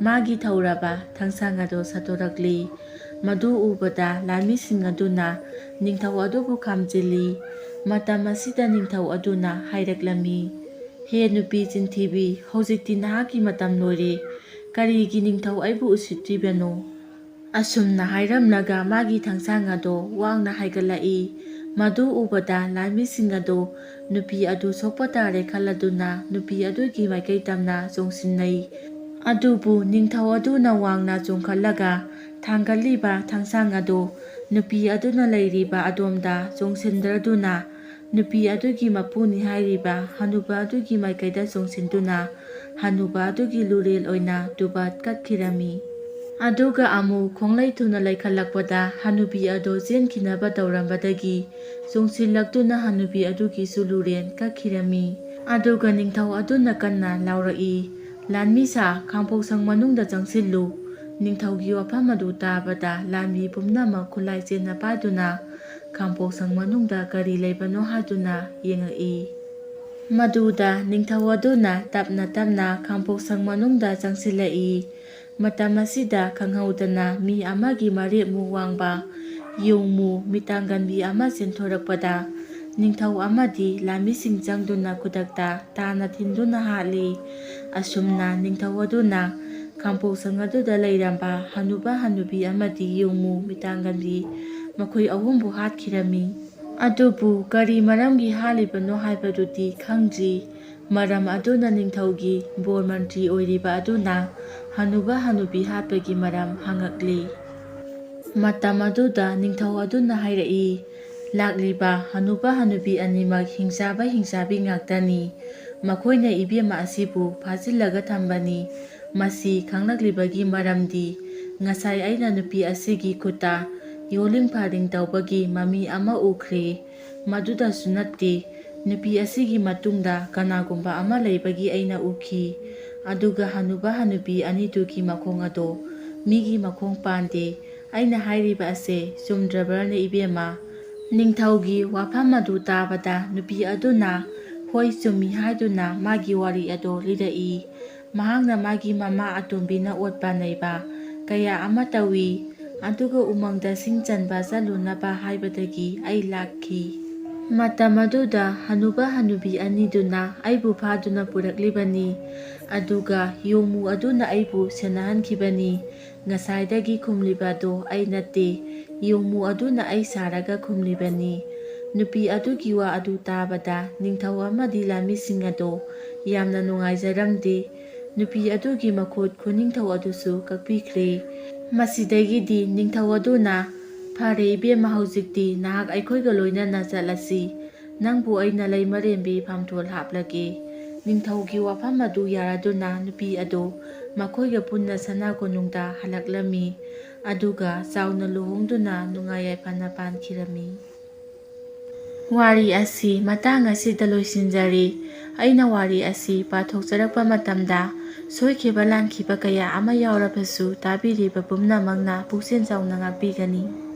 ꯃꯥꯒꯤ ꯊꯧꯔꯕ ꯊꯥꯡꯁꯥꯡ ꯑꯗꯨ ꯁꯠꯇꯣꯔꯛꯂꯤ꯫ ꯃꯗꯨ ꯎꯕꯗ ꯂꯥꯟꯃꯤꯁꯤꯡ ꯑꯗꯨꯅ ꯅꯤꯡꯊꯧ ꯑꯗꯨꯕꯨ ꯈꯥꯝꯖꯤꯜꯂꯤ꯫ ꯃꯇꯝ ꯑꯁꯤꯗ ꯅꯤꯡꯊꯧ ꯑꯗꯨꯅ ꯍꯥꯏꯔꯛꯂꯝꯃꯤ, "ꯍꯦ ꯅꯨꯄꯤ ꯆꯤꯟꯊꯤꯕꯤ, ꯍꯧꯖꯤꯛꯇꯤ ꯅꯍꯥꯛꯀꯤ ꯃꯇꯝ ꯂꯣꯏꯔꯦ꯫ ꯀꯔꯤꯒꯤ ꯅꯤꯡꯊꯧ ꯑꯩꯕꯨ ꯎꯁꯤꯠꯇ꯭ꯔꯤꯕꯅꯣ?" ꯑꯁꯨꯝꯅ ꯍꯥꯏꯔꯝꯂꯒ ꯃꯥꯒꯤ ꯊꯥꯡꯁꯥꯡ ꯑꯗꯣ ꯋꯥꯡꯅ ꯍꯥꯏꯒꯠꯂꯛꯏ꯫ ꯃꯗꯨ ꯎꯕꯗ ꯂꯥꯟꯃꯤꯁꯤꯡ ꯑꯗꯣ ꯅꯨꯄꯤ ꯑꯗꯨ ꯁꯣꯛꯄ ꯇꯥꯔꯦ ꯈꯜꯂꯗꯨꯅ ꯅꯨꯄꯤ ꯑꯗꯨꯒꯤ ꯃꯥꯏꯀꯩ ꯇꯝꯅ ꯆꯣꯡꯁꯤꯟꯅꯩ꯫ ꯑꯗꯨꯕꯨ ꯅꯤꯡꯊꯧ ꯑꯗꯨꯅ ꯋꯥꯡꯅ ꯆꯣꯡꯈꯠꯂꯒ ꯊꯥꯡꯒꯠꯂꯤꯕ ꯊꯥꯡꯁꯥꯡ ꯑꯗꯨ ꯅꯨꯄꯤ ꯑꯗꯨꯅ ꯂꯩꯔꯤꯕ ꯑꯗꯣꯝꯗ ꯆꯣꯡꯁꯤꯟꯗ꯭ꯔꯗꯨꯅ, ꯅꯨꯄꯤ ꯑꯗꯨꯒꯤ ꯃꯄꯨꯅꯤ ꯍꯥꯏꯔꯤꯕ ꯍꯅꯨꯕ ꯑꯗꯨꯒꯤ ꯃꯥꯏꯀꯩꯗ ꯆꯣꯡꯁꯤꯟꯗꯨꯅ ꯍꯅꯨꯕ ꯑꯗꯨꯒꯤ ꯂꯨꯔꯦꯜ ꯑꯣꯏꯅ ꯇꯨꯕꯠ ꯀꯠꯈꯤꯔꯝꯃꯤ꯫ ꯑꯗꯨꯒ ꯑꯃꯨꯛ ꯈꯣꯡꯂꯩ ꯊꯨꯅ ꯂꯩꯈꯠꯂꯛꯄꯗ ꯍꯅꯨꯕꯤ ꯑꯗꯨ ꯆꯦꯟꯈꯤꯅꯕ ꯇꯧꯔꯝꯕꯗꯒꯤ ꯆꯣꯡꯁꯤꯜꯂꯛꯇꯨꯅ ꯍꯅꯨꯕꯤ ꯑꯗꯨꯒꯤꯁꯨ ꯂꯨꯔꯦꯟ ꯀꯛꯈꯤꯔꯝꯃꯤ꯫ ꯑꯗꯨꯒ ꯅꯤꯡꯊꯧ ꯑꯗꯨꯅ ꯀꯟꯅ ꯂꯥꯎꯔꯛꯏ, "ꯂꯥꯟꯃꯤ ꯁꯥ, ꯈꯥꯡꯄꯣꯛꯁꯪ ꯃꯅꯨꯡꯗ ꯆꯪꯁꯤꯜꯂꯨ!" ꯅꯤꯡꯊꯧꯒꯤ ꯋꯥꯐꯝ ꯑꯗꯨ ꯇꯥꯕꯗ ꯂꯥꯟꯃꯤ ꯄꯨꯝꯅꯃꯛ ꯈꯨꯠꯂꯥꯏ ꯆꯦꯟꯅ ꯄꯥꯏꯗꯨꯅ ꯈꯥꯡꯄꯣꯛꯁꯪ ꯃꯅꯨꯡꯗ ꯀꯔꯤ ꯂꯩꯕꯅꯣ ꯍꯥꯏꯗꯨꯅ ꯌꯦꯡꯉꯛꯏ꯫ ꯃꯗꯨꯗ ꯅꯤꯡꯊꯧ ꯑꯗꯨꯅ ꯇꯞꯅ ꯇꯞꯅ ꯈꯥꯡꯄꯣꯛꯁꯪ ꯃꯅꯨꯡꯗ ꯆꯪꯁꯤꯜꯂꯛꯏ꯫ ꯃꯇꯝ ꯑꯁꯤꯗ ꯈꯪꯍꯧꯗꯅ ꯃꯤ ꯑꯃꯒꯤ ꯃꯔꯦꯞꯃꯨꯛ ꯋꯥꯡꯕ ꯌꯣꯡꯃꯨ ꯃꯤꯇꯥꯡꯒꯟꯕꯤ ꯑꯃ ꯆꯦꯟꯊꯣꯔꯛꯄꯗ ꯅꯤꯡꯊꯧ ꯑꯃꯗꯤ ꯂꯥꯟꯃꯤꯁꯤꯡ ꯆꯪꯗꯨꯅ ꯈꯨꯗꯛꯇ ꯇꯥꯅ ꯊꯤꯟꯗꯨꯅ ꯍꯥꯠꯂꯤ꯫ ꯑꯁꯨꯝꯅ ꯅꯤꯡꯊꯧ ꯑꯗꯨꯅ ꯈꯥꯡꯄꯣꯛꯁꯪ ꯑꯗꯨꯗ ꯂꯩꯔꯝꯕ ꯍꯅꯨꯕ ꯍꯅꯨꯕꯤ ꯑꯃꯗꯤ ꯌꯣꯡꯃꯨ ꯃꯤꯇꯥꯡꯒꯟꯕꯤ ꯃꯈꯣꯏ ꯑꯍꯨꯝꯕꯨ ꯍꯥꯠꯈꯤꯔꯝꯃꯤ꯫ ꯑꯗꯨꯕꯨ ꯀꯔꯤ ꯃꯔꯝꯒꯤ ꯍꯥꯠꯂꯤꯕꯅꯣ ꯍꯥꯏꯕꯗꯨꯗꯤ ꯈꯪꯗ꯭ꯔꯤ꯫ ꯃꯔꯝ ꯑꯗꯨꯅ ꯅꯤꯡꯊꯧꯒꯤ ꯕꯣꯔ ꯃꯟꯇ꯭ꯔꯤ ꯑꯣꯏꯔꯤꯕ ꯑꯗꯨꯅ ꯍꯅꯨꯕ ꯍꯅꯨꯕꯤ ꯍꯥꯠꯄꯒꯤ ꯃꯔꯝ ꯍꯪꯉꯛꯂꯤ꯫ ꯃꯇꯝ ꯑꯗꯨꯗ ꯅꯤꯡꯊꯧ ꯑꯗꯨꯅ ꯍꯥꯏꯔꯛꯏ, "ꯂꯥꯛꯂꯤꯕ ꯍꯅꯨꯕ ꯍꯅꯨꯕꯤ ꯑꯅꯤꯃꯛ ꯍꯤꯡꯆꯥꯕ ꯍꯤꯡꯆꯥꯕꯤ ꯉꯥꯛꯇꯅꯤ꯫ ꯃꯈꯣꯏꯅ ꯏꯕꯦꯝꯃ ꯑꯁꯤꯕꯨ ꯐꯥꯖꯤꯜꯂꯒ ꯊꯝꯕꯅꯤ꯫ ꯃꯁꯤ ꯈꯪꯂꯛꯂꯤꯕꯒꯤ ꯃꯔꯝꯗꯤ ꯉꯁꯥꯏ ꯑꯩꯅ ꯅꯨꯄꯤ ꯑꯁꯤꯒꯤ ꯈꯨꯠꯇ ꯌꯣꯜꯂꯤꯡ ꯐꯥꯔꯤꯡ ꯇꯧꯕꯒꯤ ꯃꯃꯤ ꯑꯃ ꯎꯈ꯭ꯔꯦ꯫ ꯃꯗꯨꯗꯁꯨ ꯅꯠꯇꯦ, ꯅꯨꯄꯤ ꯑꯁꯤꯒꯤ ꯃꯇꯨꯡꯗ ꯀꯅꯥꯒꯨꯝꯕ ꯑꯃ ꯂꯩꯕꯒꯤ ꯑꯩꯅ ꯎꯈꯤ꯫ ꯑꯗꯨꯒ ꯍꯅꯨꯕ ꯍꯅꯨꯕꯤ ꯑꯅꯤꯗꯨꯒꯤ ꯃꯈꯣꯡ ꯑꯗꯣ ꯃꯤꯒꯤ ꯃꯈꯣꯡ ꯄꯥꯟꯗꯦ꯫ ꯑꯩꯅ ꯍꯥꯏꯔꯤꯕ ꯑꯁꯦ ꯆꯨꯝꯗ꯭ꯔꯕ꯭ꯔꯅꯦ ꯏꯕꯦꯝꯃ?" ꯅꯤꯡꯊꯧꯒꯤ ꯋꯥꯐꯝ ꯑꯗꯨ ꯇꯥꯕꯗ ꯅꯨꯄꯤ ꯑꯗꯨꯅ "ꯍꯣꯏ, ꯆꯨꯝꯃꯤ" ꯍꯥꯏꯗꯨꯅ ꯃꯥꯒꯤ ꯋꯥꯔꯤ ꯑꯗꯣ ꯂꯤꯔꯛꯏ꯫ ꯃꯍꯥꯛꯅ ꯃꯥꯒꯤ ꯃꯃꯥ ꯑꯇꯣꯝꯕꯤꯅ ꯑꯣꯠꯄ ꯅꯩꯕ ꯀꯌꯥ ꯑꯃ ꯇꯧꯏ꯫ ꯑꯗꯨꯒ ꯎꯃꯪꯗ ꯁꯤꯡ ꯆꯟꯕ ꯆꯠꯂꯨꯅꯕ ꯍꯥꯏꯕꯗꯒꯤ ꯑꯩ ꯂꯥꯛꯈꯤ꯫ ꯃꯇꯝ ꯑꯗꯨꯗ ꯍꯅꯨꯕ ꯍꯅꯨꯕꯤ ꯑꯅꯤꯗꯨꯅ ꯑꯩꯕꯨ ꯐꯥꯗꯨꯅ ꯄꯨꯔꯛꯂꯤꯕꯅꯤ꯫ ꯑꯗꯨꯒ ꯌꯣꯡꯃꯨ ꯑꯗꯨꯅ ꯑꯩꯕꯨ ꯁꯦꯟꯅꯍꯟꯈꯤꯕꯅꯤ꯫ ꯉꯁꯥꯏꯗꯒꯤ ꯈꯨꯝꯂꯤꯕ ꯑꯗꯣ ꯑꯩ ꯅꯠꯇꯦ, ꯌꯣꯡꯃꯨ ꯑꯗꯨꯅ ꯑꯩ ꯁꯥꯔꯒ ꯈꯨꯝꯂꯤꯕꯅꯤ꯫ ꯅꯨꯄꯤ ꯑꯗꯨꯒꯤ ꯋꯥ ꯑꯗꯨ ꯇꯥꯕꯗ ꯅꯤꯡꯊꯧ ꯑꯃꯗꯤ ꯂꯥꯟꯃꯤꯁꯤꯡ ꯑꯗꯣ ꯌꯥꯝꯅ ꯅꯨꯡꯉꯥꯏꯖꯔꯝꯗꯦ꯫ ꯅꯨꯄꯤ ꯑꯗꯨꯒꯤ ꯃꯈꯨꯠ ꯈꯨꯅꯤꯡꯊꯧ ꯑꯗꯨꯁꯨ ꯀꯛꯄꯤꯈ꯭ꯔꯦ꯫ ꯃꯁꯤꯗꯒꯤꯗꯤ ꯅꯤꯡꯊꯧ ꯑꯗꯨꯅ, "ꯐꯔꯦ ꯏꯕꯦꯝꯃ, ꯍꯧꯖꯤꯛꯇꯤ ꯅꯍꯥꯛ ꯑꯩꯈꯣꯏꯒ ꯂꯣꯏꯅꯅ ꯆꯠꯂꯁꯤ꯫ ꯅꯪꯕꯨ ꯑꯩꯅ ꯂꯩꯃꯔꯦꯝꯕꯤ ꯐꯝꯊꯣꯜ ꯍꯥꯞꯂꯒꯦ꯫" ꯅꯤꯡꯊꯧꯒꯤ ꯋꯥꯐꯝ ꯑꯗꯨ ꯌꯥꯔꯗꯨꯅ ꯅꯨꯄꯤ ꯑꯗꯨ ꯃꯈꯣꯏꯒ ꯄꯨꯟꯅ ꯁꯅꯥ ꯀꯣꯅꯨꯡꯗ ꯍꯜꯂꯛꯂꯝꯃꯤ꯫ ꯑꯗꯨꯒ ꯆꯥꯎꯅ ꯂꯨꯍꯣꯡꯗꯨꯅ ꯅꯨꯡꯉꯥꯏ ꯌꯥꯏꯐꯅ ꯄꯥꯟꯈꯤꯔꯝꯃꯤ꯫ ꯋꯥꯔꯤ ꯑꯁꯤ ꯃꯇꯥꯡ ꯑꯁꯤꯗ ꯂꯣꯏꯁꯤꯟꯖꯔꯤ꯫ ꯑꯩꯅ ꯋꯥꯔꯤ ꯑꯁꯤ ꯄꯥꯊꯣꯛꯆꯔꯛꯄ ꯃꯇꯝꯗ ꯁꯣꯏꯈꯤꯕ ꯂꯥꯟꯈꯤꯕ ꯀꯌꯥ ꯑꯃ ꯌꯥꯎꯔꯕꯁꯨ ꯇꯥꯕꯤꯔꯤꯕ ꯄꯨꯝꯅꯃꯛꯅ ꯄꯨꯛꯆꯦꯜ ꯆꯥꯎꯅ ꯉꯥꯛꯄꯤꯒꯅꯤ꯫